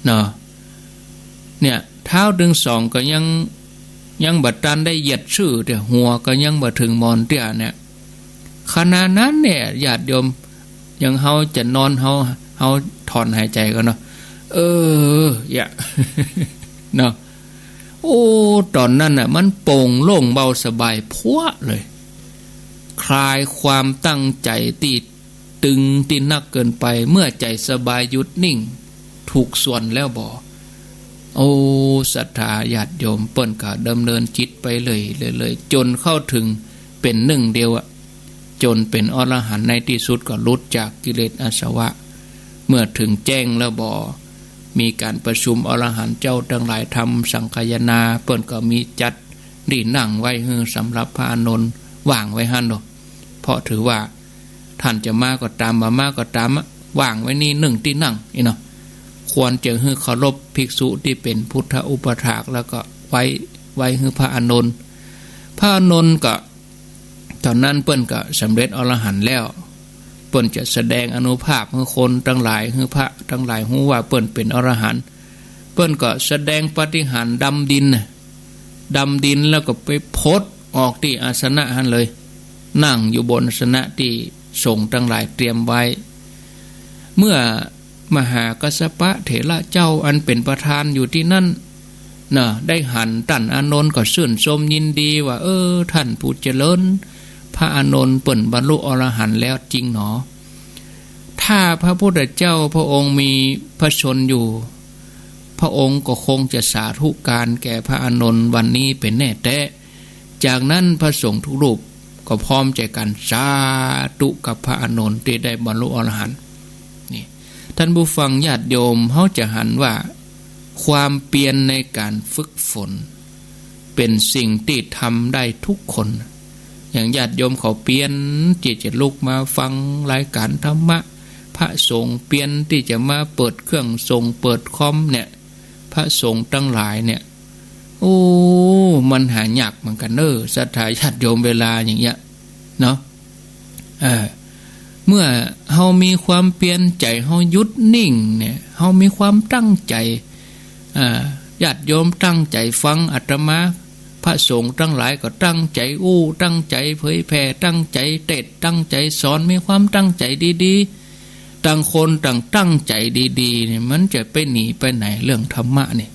เนาะ เนี่ย เท้าตึงสองก็ยัง ยังบ่ตันได้เหยียดซื่อเตื้อ หัวก็ยังบ่เถิงหมอนเตื้อเนี่ย ขณะนั้นเนี่ย ญาติโยม อย่างเฮาจะนอน เฮา เฮาถ่อนหายใจ๋ก่อนเนาะ เออ เยียะ เนาะ โอ้ ต๋อนนั้นน่ะ มันโป่งโล่งเบาสบายพั้วเลย คลายความตั้งใจ๋ตี้ตึงตี้นักเกินไป เมื่อใจ๋สบายหยุดนิ่ง ถูกส่วนแล้วบ่ โอ้ ศรัทธาญาติโยม เปิ้นก็ดำเนินจิตไปเรื่อยๆ เรื่อยๆ จ๋นเข้าเถิงเป๋นนึ่งเดียวอะ จ๋นเป๋นอรหันต์ ในตี้สุดก็หลุดจากกิเลสอาสวะ เมื่อเถิงแจ้งแล้วบ่ มีก๋านประชุมอรหันต์เจ้าตังหลาย ทำสังคายนา เปิ้นก็มีจัดตี้นั่งไว้หื้อสำหรับพระอานนท์ ว่างไว้หั้นเนาะ เพราะถือว่าต้านจะมาก็ต๋าม บ่มาก็ต๋ามอะ ว่างไว้นี่นึ่งตี้นั่งอี้เนาะ ควรจะหื้อเคารพภิกษุตี้เป๋นพุทธอุปถาก แล้วก็ไว้ ไว้หื้อพระอานนท์ พระอานนท์ก็ ต๋อนนั้นเปิ้นก็สำเร็จอรหันต์แล้ว เปิ้นจะแสดงอานุภาพหื้อคนตังหลาย หื้อพระตังหลายฮู้ว่าเปิ้นเป๋นอรหันต์ เปิ้นก็แสดงปาฏิหาริย์ดำดินน่ะ ดำดินแล้วก็ไปผดออกตี้อาสนะหั้นเลย นั่งอยู่บนอาสนะตี้สงฆ์ตังหลายเตรียมไว้ เมื่อ มหากัสสปะเถระเจ้าอันเป๋นประธานอยู่ตี้นั้น น่ะ ได้หันต้านอานนท์ก็ชื่นชมยินดีว่า เออ ต้านผู้เจริญ พระอานนท์เปิ้นบรรลุอรหันต์แล้วจริงหนอ ถ้าพระพุทธเจ้าพระองค์มีพระชนม์อยู่ พระองค์ก็คงจะสาธุการแก่พระอานนท์วันนี้เป๋นแน่แต๊ จากนั้นพระสงฆ์ทุกรูปก็พร้อมใจ๋กั๋นสาธุกับพระอานนท์ตี้ได้บรรลุอรหันต์ นี่ ท่านผู้ฟังญาติโยม เฮาจะหันว่าความเปียรในก๋านฝึกฝน เป๋นสิ่งตี้ทำได้ทุกคน อย่างญาติโยมเขาเปียรตี้จะลุกมาฟังรายก๋านธรรมะ พระสงฆ์เปียรตี้จะมาเปิดเครื่องส่งเปิดคอมเนี่ย พระสงฆ์ตังหลายเนี่ย โอ้ มันหายากเหมือนกั๋นเน่อ ศรัทธาญาติโยม เวลาอย่างเงี้ยเนาะ เออ เมื่อเฮามีความเปียรใจ๋ เฮาหยุดนิ่งเนี่ย เฮามีความตั้งใจ๋ อ่า ญาติโยมตั้งใจ๋ฟังอาตมา พระสงฆ์ตังหลายก็ตั้งใจ๋อู้ ตั้งใจ๋เผยแผ่ ตั้งใจ๋เตสน์ ตั้งใจ๋สอน มีความตั้งใจ๋ดีๆ ต่างคนต่างตั้งใจ๋ดีๆ เนี่ย มันจะไปหนีไปไหนเรื่องธรรมะนี่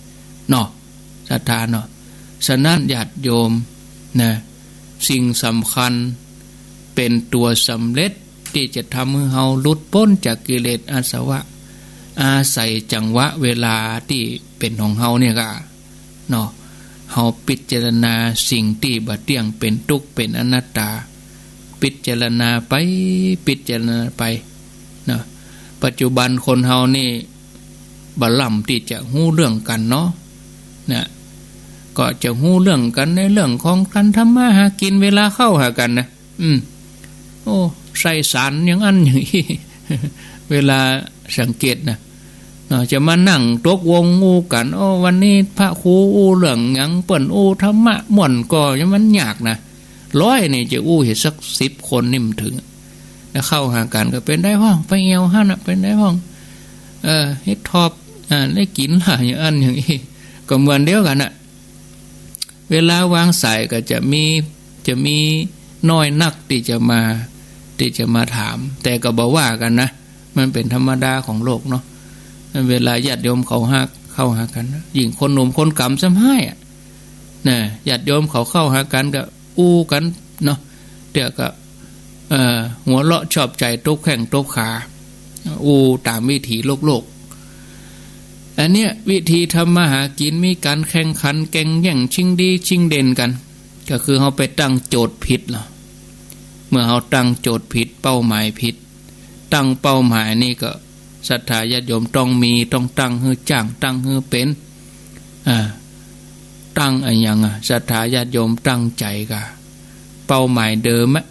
เนาะ ศรัทธาเนาะ ฉะนั้นญาติโยมนะ สิ่งสำคัญเป๋นตั๋วสำเร็จ ตี้จะทำหื้อเฮาหลุดป๊นจากกิเลสอาสวะ อาศัยจังหวะเวลาตี้เป๋นของเฮาเนี่ยก่า เนาะ เฮาพิจารณาสิ่งตี้บ่เตี้ยง เป๋นตุ๊กข์ เป๋นอนัตตา พิจารณาไป พิจารณาไป เนาะ ปัจจุบันคนเฮานี่บ่ล่ำตี้จะฮู้เรื่องกั๋นเนาะ นะ ก็จะฮู้เรื่องกั๋นในเรื่องของก๋านทำมาหากิ๋น เวลาเข้าหากั๋นนะ อืม โอ้ ใส่สารอย่างอั้นอย่างอี้ เวลาสังเกตนะ เนาะ จะมานั่งตกวงอู้กั๋น โอ้ วันนี้พระครูอู้เรื่องหยัง เปิ้นอู้ธรรมะม่วนก่อ ยังมันยากนะ ร้อยนี่จะอู้หื้อสักสิบคนนี่มันเถิง แล้วเข้าหากั๋นก็เป๋นใดพ่อง ไปแอ่วหั้นน่ะ เป๋นใดพ่อง เออ เฮ็ดทอบ อ่า ได้กิ๋นละ อย่างอั้นอย่างอี้ ก็เหมือนเดียวกั๋นน่ะ เวลาวางสายก็จะมี จะมีน้อยนักตี้จะมา ตี้จะมาถาม แต่ก็บ่ว่ากั๋นนะ มันเป๋นธรรมดาของโลกเนาะ เวลาญาติโยมเขาหา เข้าหากั๋นนะ ยิ่งคนหนุ่มคนก๋ำซ้ำฮ้ายอะ นะ ญาติโยมเขาเข้าหากั๋นก็อู้กั๋นเนาะ เดี๋ยวก็ เอ่อ หัวเราะชอบใจ๋ ตบแข้งตบขา อู้ต๋ามวิถีโลกๆ อันเนี้ยวิธีทำมาหากิ๋น มีก๋านแข่งขันแก่งแย่ง ชิงดีชิงเด่นกั๋น ก็คือเฮาไปตั้งโจทย์ผิดเนาะ เมื่อเฮาตั้งโจทย์ผิด เป้าหมายผิด ตั้งเป้าหมายนี่ก็ศรัทธาญาติโยมต้องมี ต้องตั้งหื้อจ้าง ตั้งหื้อเป๋น อ่า ตั้งอะหยังอะ ศรัทธาญาติโยมตั้งใจ๋ก่า เป้าหมายเดิมอะ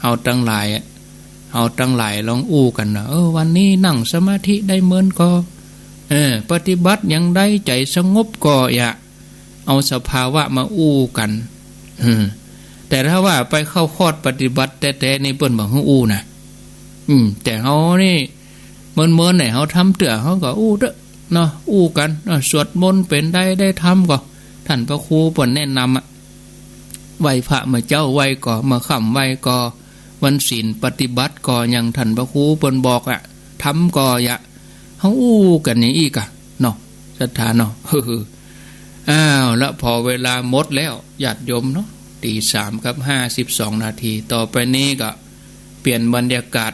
เฮาตังหลายอะ เฮาตังหลายลองอู้กั๋นนะ เออ วันนี้นั่งสมาธิได้เมินก่อ เออ ปฏิบัติอย่างใดใจ๋สงบก่อ อย่าเอาสภาวะมาอู้กั๋น อืม แต่ถ้าว่าไปเข้าคอร์สปฏิบัติแต๊ๆ นี่เปิ้นบ่หื้ออู้นะ อืม แต่เฮานี่เมินๆ ไหน เฮาทำเตื้อ เฮาก็อู้เต๊อะเนาะ อู้กั๋น เออ สวดมนต์เป๋นใด ได้ธรรมก่อ ท่านพระครูเปิ้นแนะนำอะ ไหว้พระเมื่อเจ๊าไหว้ก่อ เมื่อค่ำไหว้ก่อ วันศีลปฏิบัติก่อ อย่างท่านพระครูเปิ้นบอกอะ ธรรมก่อ อย่า เฮาอู้กั๋นอย่างอี้ก่าเนาะ ศรัทธาเนาะ อ้าว ละ พอเวลาหมดแล้ว ญาติโยมเนาะ ตีสามกับห้าสิบสองนาที ต่อไปนี้ก็เปลี่ยนบรรยากาศ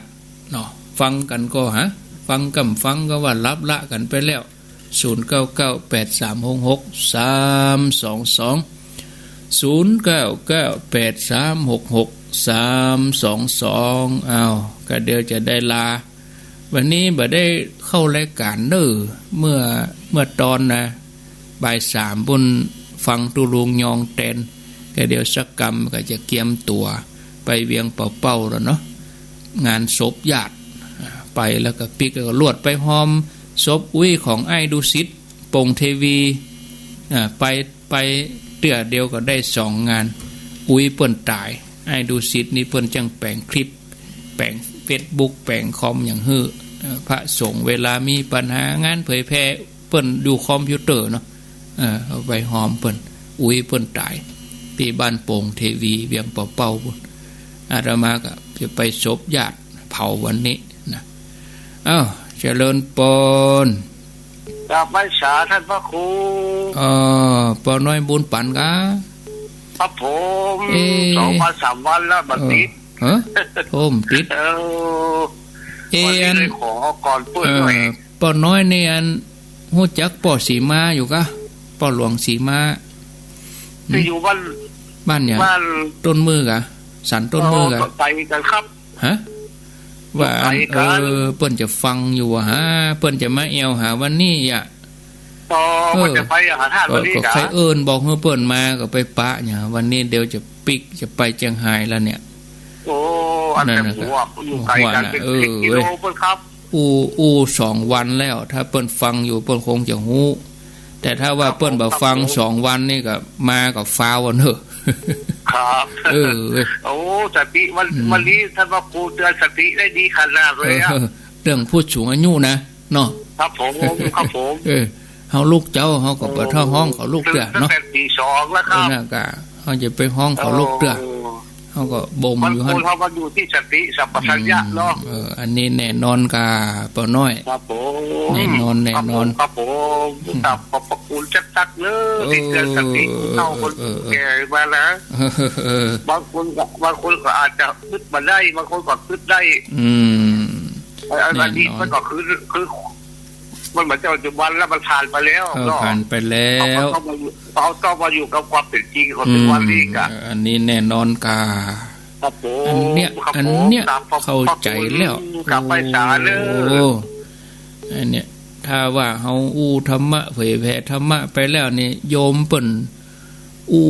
เนาะ ฟังกั๋นก่อหา ฟังกำฟังก็ว่าหลับละกั๋นไปแล้ว ศูนย์เก้าเก้าแปดสามหกหกสามสองสอง ศูนย์เก้าเก้าแปดสามหกหกสามสองสอง อ้าว ก็เดี๋ยวจะได้ลา วันนี้บ่ได้เข้ารายก๋านเน่อ เมื่อ เมื่อต๋อนนะ บ่ายสามปู๊น ฟังตุ๊ลุงยองแตน ก็เดี๋ยวสักกำก็จะเกียมตั๋วไปเวียงป่าเป้าแล้วเนาะ งานศพญาติ อ่า ไปแล้วก็ปิ๊ก แล้วก็ลวดไปฮอมศพอุ๊ยของอ้ายดุสิต โป่งเทวี อ่า ไป ไปเตื้อเดียวก็ได้สองงาน อุ๊ยเปิ้นต๋าย อ้ายดุสิตนี่เปิ้นจั้งแป๋งคลิป แป๋งเฟซบุ๊ก แป๋งคอมอย่างหื้อ เอ่อ พระสงฆ์เวลามีปัญหางานเผยแผ่ เปิ้นอยู่คอมพิวเตอร์เนาะ เออ เอาไปฮอมเปิ้น อุ๊ยเปิ้นต๋าย ตี้บ้านโป่งเทวี เวียงป่าเป้าปู๊น อาตมาก็จะไปศพญาติเผาวันนี้นะ อ้าว เจริญปอน กราบไหว้สาท่านพระครู เออ ป้อน้อยบุญปั๋นกา ครับผม เอ๊ะ สองวันสามวันแล้วบ่ติด เออ ฮะ โอ้ บ่ติด เออ เอ๊ะ วันนี้ อัน เลยขอก่อนเปิ้น เออ หน่อย ป้อน้อยนี่อัน ฮู้จักป้อสีมาอยู่กา ป้อหลวงสีมา ตี้อยู่บ้าน บ้านหยัง บ้าน ต้นมือกา สันต้นมือกา เออ ไปกั๋นครับ ฮะ ว่าอัน ไปกั๋น เออ เปิ้นจะฟังอยู่ว่าหา เปิ้นจะมาแอ่วหาวันนี้อะ อ๋อ เออ เปิ้นจะไปหาท่านวันนี้ ก็ ก็ กา ใค่เอิ้นบอกหื้อเปิ้นมา ก็ไปปะเนี่ย วันนี้เดี๋ยวจะปิ๊กจะไปเจียงฮายแล้วเนี่ย โอ้ อัน นั่น แต่ น่ะ หัว อยู่ไก๋กั๋น หัวน่ะ เป๋น เออ สิบกิโล เว้ย เปิ้นครับ อู้ อู้สองวันแล้ว ถ้าเปิ้นฟังอยู่เปิ้นคงจะฮู้ แต่ถ้าว่า ครับ เปิ้นบ่ฟัง ครับผม สองวันนี่ก็มาก็ฟาวเอาเน่อ ครับ เออ เว้ย โอ้ สติ วัน อืม วันนี้ท่านพระครูเตือนสติได้ดีขนาดเลยอะ เออ เรื่องผู้สูงอายุนะ เนาะ ครับผม ครับผม เออ เฮาลุกเจ๊า เฮาก็บ่เต้าฮ้องเขาลุกเตื้อเนาะ ตื่นตั้งแต่ตีสองแล้วครับ เออ น่ะกะ เฮาจะไปฮ้องเขาลุกเตื้อ โอ้ เฮาก็บ่มอยู่หั้น บางคนเฮาก็อยู่ตี้สติสัมปชัญญะเนาะ อืม เออ อันนี้แน่นอนก่า ป้อน้อย ครับผม แน่นอน แน่นอน ครับผม ครับผม ครับ ขอบพระคุณจักๆ เด้อ เออ ตี้เตื๋อนสติผู้เฒ่า เออ คน เออ เออ แก่มานะ เออ บางคนก็ บางคนก็อาจจะกึ๊ดบ่ได้ บางคนก็กึ๊ดได้ อืม เออ อันนี้ แน่นอน มันก็คือ คือ มันเหมือนปัจจุบันแล้ว มันผ่านไปแล้ว เออ เนาะ ผ่านไปแล้ว เฮาก็ต้องมาอยู่ เฮาต้องมาอยู่กับความเป็นจริงของปัจจุบันนี้ก่า อืม เออ อันนี้แน่นอนก่า ครับผม อันเนี้ย ครับผม อันเนี้ย ครับ ขอบ เข้าใจ๋แล้ว ขอบคุณ กราบไหว้สาเด้อ โอ้ อันเนี้ย ถ้าว่าเฮาอู้ธรรมะ เผยแผ่ธรรมะไปแล้วนี่ โยมเปิ้นอู้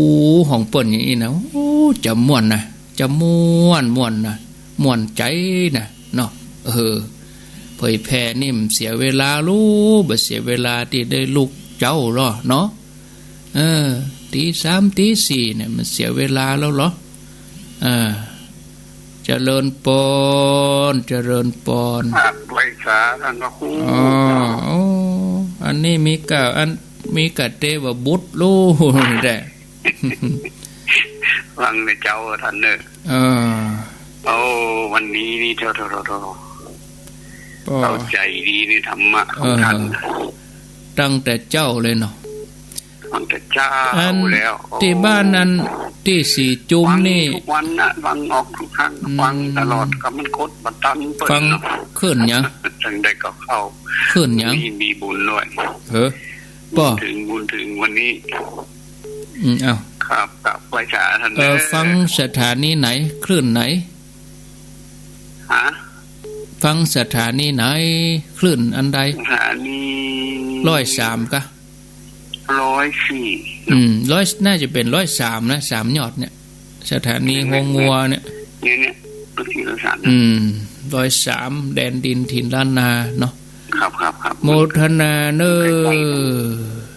ของเปิ้นอย่างนี้นะ โอ้ จะม่วนนะ จะม่วน ม่วนนะ ม่วนใจ๋นะ เนาะ เออ เผยแผ่นี่มันเสียเวลาลูก บ่เสียเวลาตี้ได้ลูกเจ๊าลอเนาะ เออ ตี๋สาม ตี๋สี่เนี่ยมันเสียเวลาแล้วลอ อ่า เจริญปอน เจริญปอน ครับ ไหว้สาต้านพระครู อ๋อ โอ้ อันนี้มีก่า อัน มีก่าเตวบุตรลูกแหละ ฟังในเจ้าต้านเน่อ เออ โอ้ วันนี้นี่โธ่ โธ่ โธ่ โธ่ ก็ เข้าใจ๋ดีในธรรมะของต้าน เออ ตั้งแต่เจ๊าเลยเนาะ ตั้งแต่เจ๊า อัน แล้ว ตี้บ้านนั้น ตี้สี่จุมนี่ ฟังทุกวันนะ ฟังออกทุกครั้ง อืม ฟังตลอด ก็มันกดบ่ตันเปิ้น ฟัง เนาะ คลื่นหยัง จั่งใดก็เข้า คลื่นหยัง มี มีบุญด้วย เออ บุญ ป้อ เถิง บุญเถิงวันนี้ อืม เอ้า ครับ กราบไหว้สาต้าน เออ เน่อ ฟังสถานีไหน คลื่นไหน ฮะ ฟังสถานีไหน คลื่นอันใด สถานี ร้อยสามกะ ร้อยสี่ อืม ร้อย น่าจะเป๋นร้อยสามนะ สามยอดเนี่ย สถานีโฮงงัวเนี่ย เนี่ย เนี่ย ร้อยสี่ ร้อยสาม อืม ร้อยสาม แดนดินถิ่นล้านนาเนาะ ครับ ครับ ครับ โมทนาเน่อ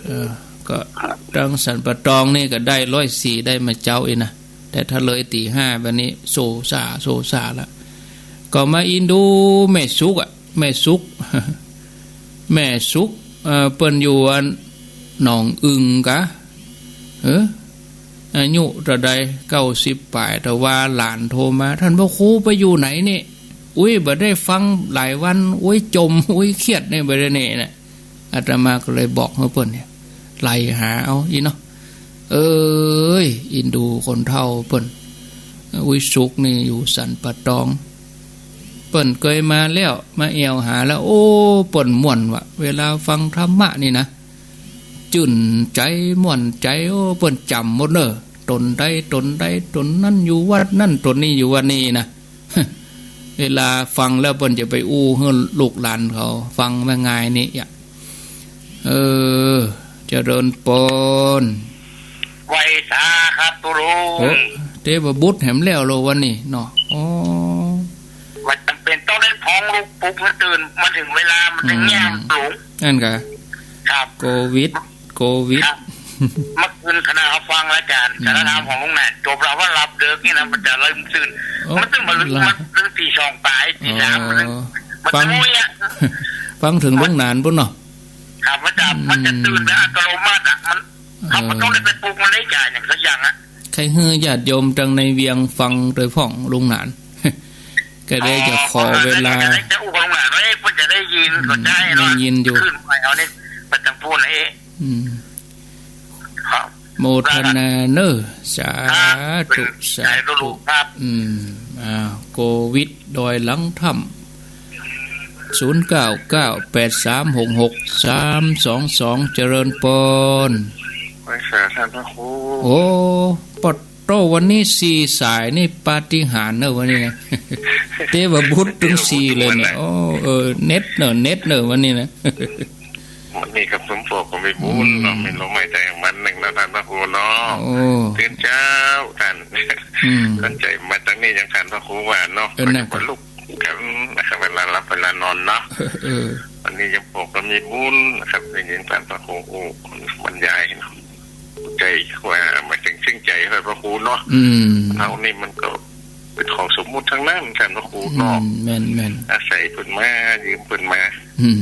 เออ ก็ ครับ ตังสันป่าตองนี่ก็ได้ร้อยสี่ ได้มาเจ๊าอี้นะ แต่ถ้าเลยตี๋ห้าแบบนี้ โซซ่า โซซ่าละ ก็มาอินดูแม่สุกอะ แม่สุก แม่สุก เอ่อ เปิ้นอยู่อันหนองอึ่งกะ เออ อายุเต้าใด เก้าสิบป๋าย แต่ว่าหลานโทรมา ต้านพระครูไปอยู่ไหนนี่ อุ๊ย บ่ได้ฟังหลายวัน อุ๊ย จม อุ๊ย เครียดนี่ บ่ได้นี่นะ อาตมาก็เลยบอกหื้อเปิ้นเนี่ย ไล่หาเอาอี้เนาะ เอ้ย อินดูคนเฒ่าเปิ้น อุ๊ย สุกนี่อยู่สันป่าตอง เปิ้นเกยมาแล้ว มาแอ่วหาแล้ว โอ้ เปิ้นม่วนว่ะ เวลาฟังธรรมะนี่นะ จื้นใจ๋ ม่วนใจ๋ โอ้ เปิ้นจ๋ำหมดเน่อ ต๋นใด ต๋นใด ต๋นนั้น อยู่วัดนั้น ต๋นนี้ อยู่วัดนี้นะ เวลาฟังแล้วเปิ้นจะไปอู้หื้อลูกหลานเขาฟังบ่ง่ายนี่อะ เออ เจริญปอน ไหว้สาครับตุ๊ลุง โอ้ เตวบุตรแหมแล้วโลวันนี้เนาะ อ๋อ บ่จ๋ำเป๋นต้องได้ฮ้องลุกปลุกหื้อตื่น มาเถิงเวลามันจะ อืม แง่มปลุก อั้นกะ ครับ โควิด โควิด ครับ เมื่อคืนขณะเฮาฟังรายก๋าน อืม สารธรรมของลุงหนาน จบแล้วว่าหลับเดิกนี่นะ มันจะเริ่มตื่น โอ้ มันตื่นมาลึก ล่ะ มันตื่นตีสองป๋าย ตีสาม อ๋อ มันตื่น มัน ฟัง จะมุ้ยอะ ฟังเถิงลุงหนานปู้นเนาะ ครับ มันจะ อืม มันจะตื่นแบบอัตโนมัติอะ มัน เออ เฮาบ่ต้องได้ไปปลุกมันได้จ่ายหยังสักอย่างอะ ใค่หื้อญาติโยมตังในเวียงฟังโดยพ่องลุงหนาน ก็ได้จะขอเวลา อ๋อ จะอู้กับลุงหนานว่า เอ๊ะ เปิ้นจะได้ยิน อืม ก็ได้เนาะ ได้ยินอยู่ ขึ้นไปเอานี่ ไปตางปู้นเอ๊ะ อืม ครับ โมทนาเน่อ สาธุ ครับ สาธุ สาธุ ครับ อืม อ่า โควิดดอยหลังถ้ำ ศูนย์เก้าเก้าแปดสามหกหกสามสองสอง เจริญปอน ไหว้สาต้านพระครู โอ้ ปะโต้ วันนี้สี่สายนี่ปาฏิหาริย์เน่อวันนี้นะ เตวบุตรตึงสี่เลยเนี่ย โอ้ เออ เน็ตเน่อ เน็ตเน่อวันนี้นะ วันนี้ก็สมปองก็มีบุญเนาะ อืม มีลมหายใจ๋วันนึ่งเนาะต้านพระครูเนาะ โอ้ ตื่นเจ๊าต้าน อืม ตั้งใจ๋มาตางนี้ยังต้านพระครูว่าเนาะ เออ ก็จะ นั่น ปลุก กันนะครับ เวลาหลับเวลานอนเนาะ เออ วันนี้ยังปกก็มีบุญนะครับ ได้ยินต้านพระครูอู้บรรยายเนาะ ใจ๋ว่าหมายเถิงซึ่งใจ๋ต้านพระครูเนาะ อืม เฮานี่มันก็เป๋นของสมมุติตังนั้นต้านพระครูเนาะ อืม แม่นๆ อาศัยเปิ้นมา ยืมเปิ้นมา อืม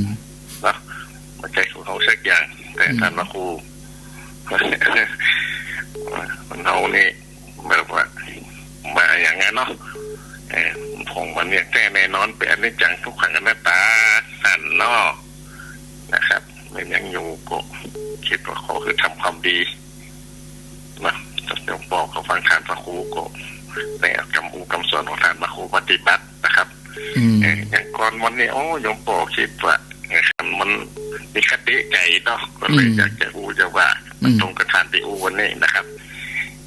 เนาะ บ่ใจ้ของเฮาสักอย่าง แต่ อืม ต้านพระครู คนเฮานี่ แบบว่า บ่ เนาะ เออ ของมันอย่างแต๊แน่นอน เป๋นอนิจจัง ทุกขัง อนัตตา หั้นเนาะ นะครับ แม้ยังอยู่ก็กึ๊ดว่าขอหื้อทำความดี นะ โยมป้อก็ฟังต้านพระครูก็ได้เอากำอู้กำสอนของต้านพระครูปฏิบัตินะครับ อืม เอ่อ อย่างก่อนวันนี้ โอ้ โยมป้อกึ๊ดว่า เอ่อ มันมีคติใจ๋เนาะ ก็เลย อืม อยากจะอู้จะว่า อืม มันตรงกับต้านตี้อู้วันนี้นะครับ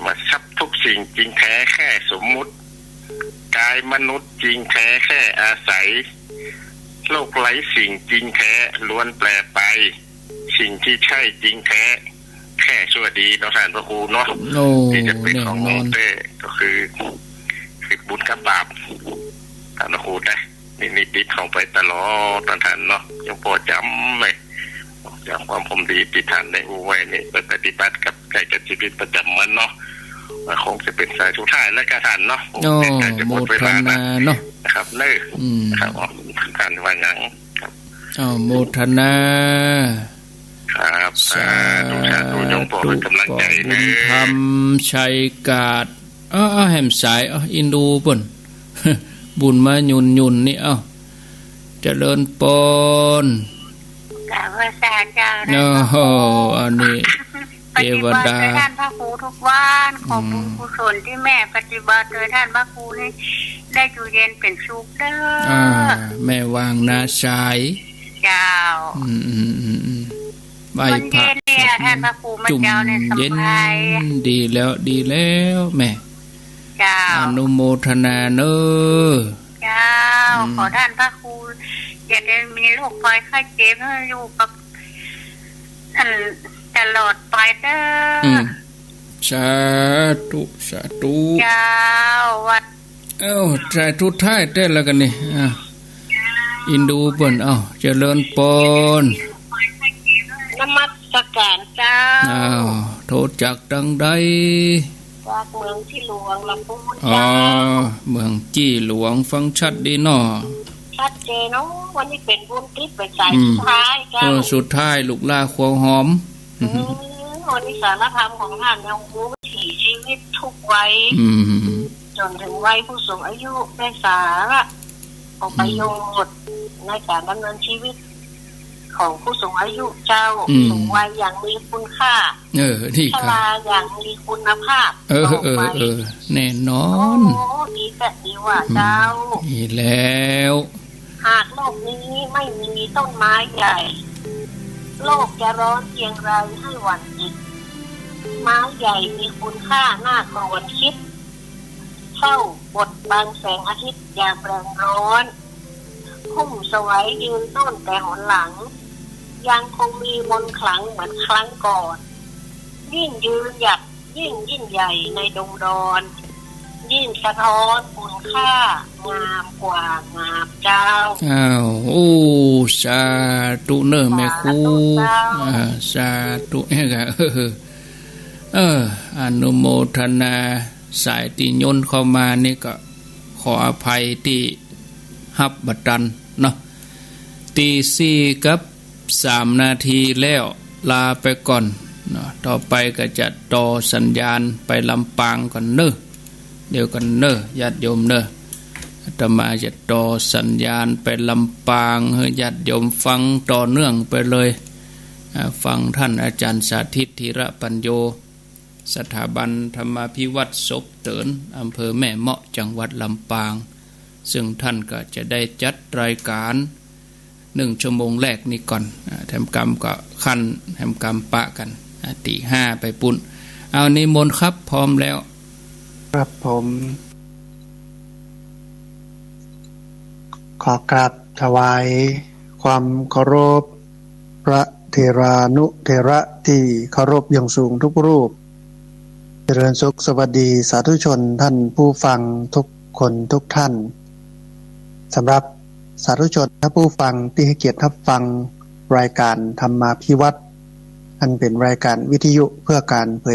ว่าทรัพย์ทุกสิ่งจริงแท้แค่สมมุติ กายมนุษย์จริงแท้แค่อาศัย โลกไร้สิ่งจริงแท้ล้วนแปรไป สิ่งที่ใช่จริงแท้แค่ชั่วดีเนาะต้านพระครูเนาะ โอ้ ตี้จะเป๋นของ แน่นอน เต้ก็คือ คือบุญกับบาป ต้านพระครูนะ นี่ นี่ติดเข้าไปตลอดต้านเนาะ โยมป้อจ๋ำเลย จากความความดีตี้ต้านได้อู้ไว้นี่ ไปปฏิบัติกับใจ๊กับจีวิตประจ๋ำวันเนาะ มันคงจะเป๋นสายสุดท้ายแล้วกับต้านเนาะ โอ้ ใกล้จะหมดเวลาแล้ว โมทนาเนาะ นะครับ เนอะ อืม นะครับ อ๋อ ต้านว่าหยัง ครับ อ้าว โมทนา ครับ สาธุ สาธุ สาธุ โยมป้อ เป๋นก๋ำลังใจ๋ ป้อบุญธรรม เนอะ ชัยกาด อ้าว อ้าว แหมสาย อ้าว อินดูเปิ้น บุญมาหยุ่นๆ นี่ อ้าว เจริญปอน กราบไหว้สาเจ้านะ โอ้โห อันนี้ ปฏิบัติ เทวดา โดยต้านพระครูทุกวัน ขอบบุญ อืม กุศลตี้แม่ปฏิบัติโดยต้านพระครูนี่ ได้อยู่เย็นเป๋นสุขเด้อ อ่า แม่วางนาสาย เจ้า อืม อืม อืม อืม ไหว้พระ มันเย็นเนี่ย สวดมนต์ ต้านพระครูมาเจ้าเนี่ย จุ่มเย็น สบาย ดีแล้ว ดีแล้วแม่ เจ้า อนุโมทนาเนอะ เจ้า อืม ขอต้านพระครู อย่าได้มีโรคภัยไข้เจ็บ หื้ออยู่กับ อัน ตลอดไปเด้อ อืม สาธุ สาธุ เจ้า วัด เอ้า สายสุดท้ายแต๊แล้วกั๋นนี่ อ่ะ อินดูเปิ้น เอ้า เจริญปอน นมัสการเจ้า อ้าว โทรจากตังใด จากเมืองจี้หลวงลำพูน อ๋อ เจ้า เมืองจี้หลวง ฟังชัดดีเนาะ ชัดเจนเนาะ วันนี้เป๋นบุญติดเป๋นสาย อืม สุดท้ายเจ้า เออ สุดท้าย ลูกหล้าครัวหอม อืม วันนี้สารธรรมของต้านยังอู้วิถีชีวิตทุกวัย อืม จ๋นเถิงวัยผู้สูงอายุได้สาระ ของประโยชน์ อืม ในก๋านดำเนินชีวิตของผู้สูงอายุเจ้า อืม สูงวัยอย่างมีคุณค่า เออ นี่ ชราอย่างมีคุณภาพ เออ ต่อไป เออ เออ แน่นอน โอ้ ดีแต๊ดีว่าเจ้า อืม ดีแล้ว หากโลกนี้ไม่มีต้นไม้ใหญ่ โลกจะร้อนเพียงไรให้หวั่นจิต ไม้ใหญ่มีคุณค่าน่าครวญคิด เฝ้าบดบังแสงอาทิตย์ยามแรงร้อน หุ้มสวัยยืนต้นแต่หนหลัง ยังคงมีมนต์ขลังเหมือนครั้งก่อน ยิ่งยืนหยัดยิ่งยิ่งใหญ่ในดงดอน ยิ่งสะท้อนคุณค่างามกว่างามเจ้า อ้าว โอ้ สาธุเนอะแม่ครู สาธุเจ้า อ่า สาธุ เอ้ย เออ อนุโมทนา สายตี้โยนเข้ามานี่ก็ขออภัยตี้ฮับบ่ตันเนาะ ตีสี่กับสามนาทีแล้ว ลาไปก่อนเนาะ ต่อไปก็จะต่อสัญญาณไปลำปางก่อนเนอะ เดี๋ยวก่อนเนอะ ญาติโยมเนอะ อาตมาจะต่อสัญญาณไปลำปาง หื้อญาติโยมฟังต่อเนื่องไปเลย อ่า ฟังต้านอาจ๋ารย์สาธิต ธีระปัญโญ สถาบันธรรมาภิวัตน์ศพเติ๋น อำเภอแม่เมาะ จังหวัดลำปาง ซึ่งต้านก็จะได้จัดรายก๋านหนึ่งชั่วโมงแรกนี้ก่อน อ่า แถมกำก็คั่น แถมกำปะกั๋น อ่า ตีห้าไปปู๊น เอา นิมนต์ครับ พร้อมแล้ว ครับผม ขอกราบถวายความเคารพ พระเถรานุเถระตี้เคารพอย่างสูงทุกรูป เจริญสุขสวัสดีสาธุชนท่านผู้ฟังทุกคนทุกท่าน สำหรับสาธุชนท่านผู้ฟังตี้ให้เกียรติฮับฟังรายก๋านธรรมาภิวัตน์ อันเป๋นรายก๋านวิทยุเพื่อก๋านเผ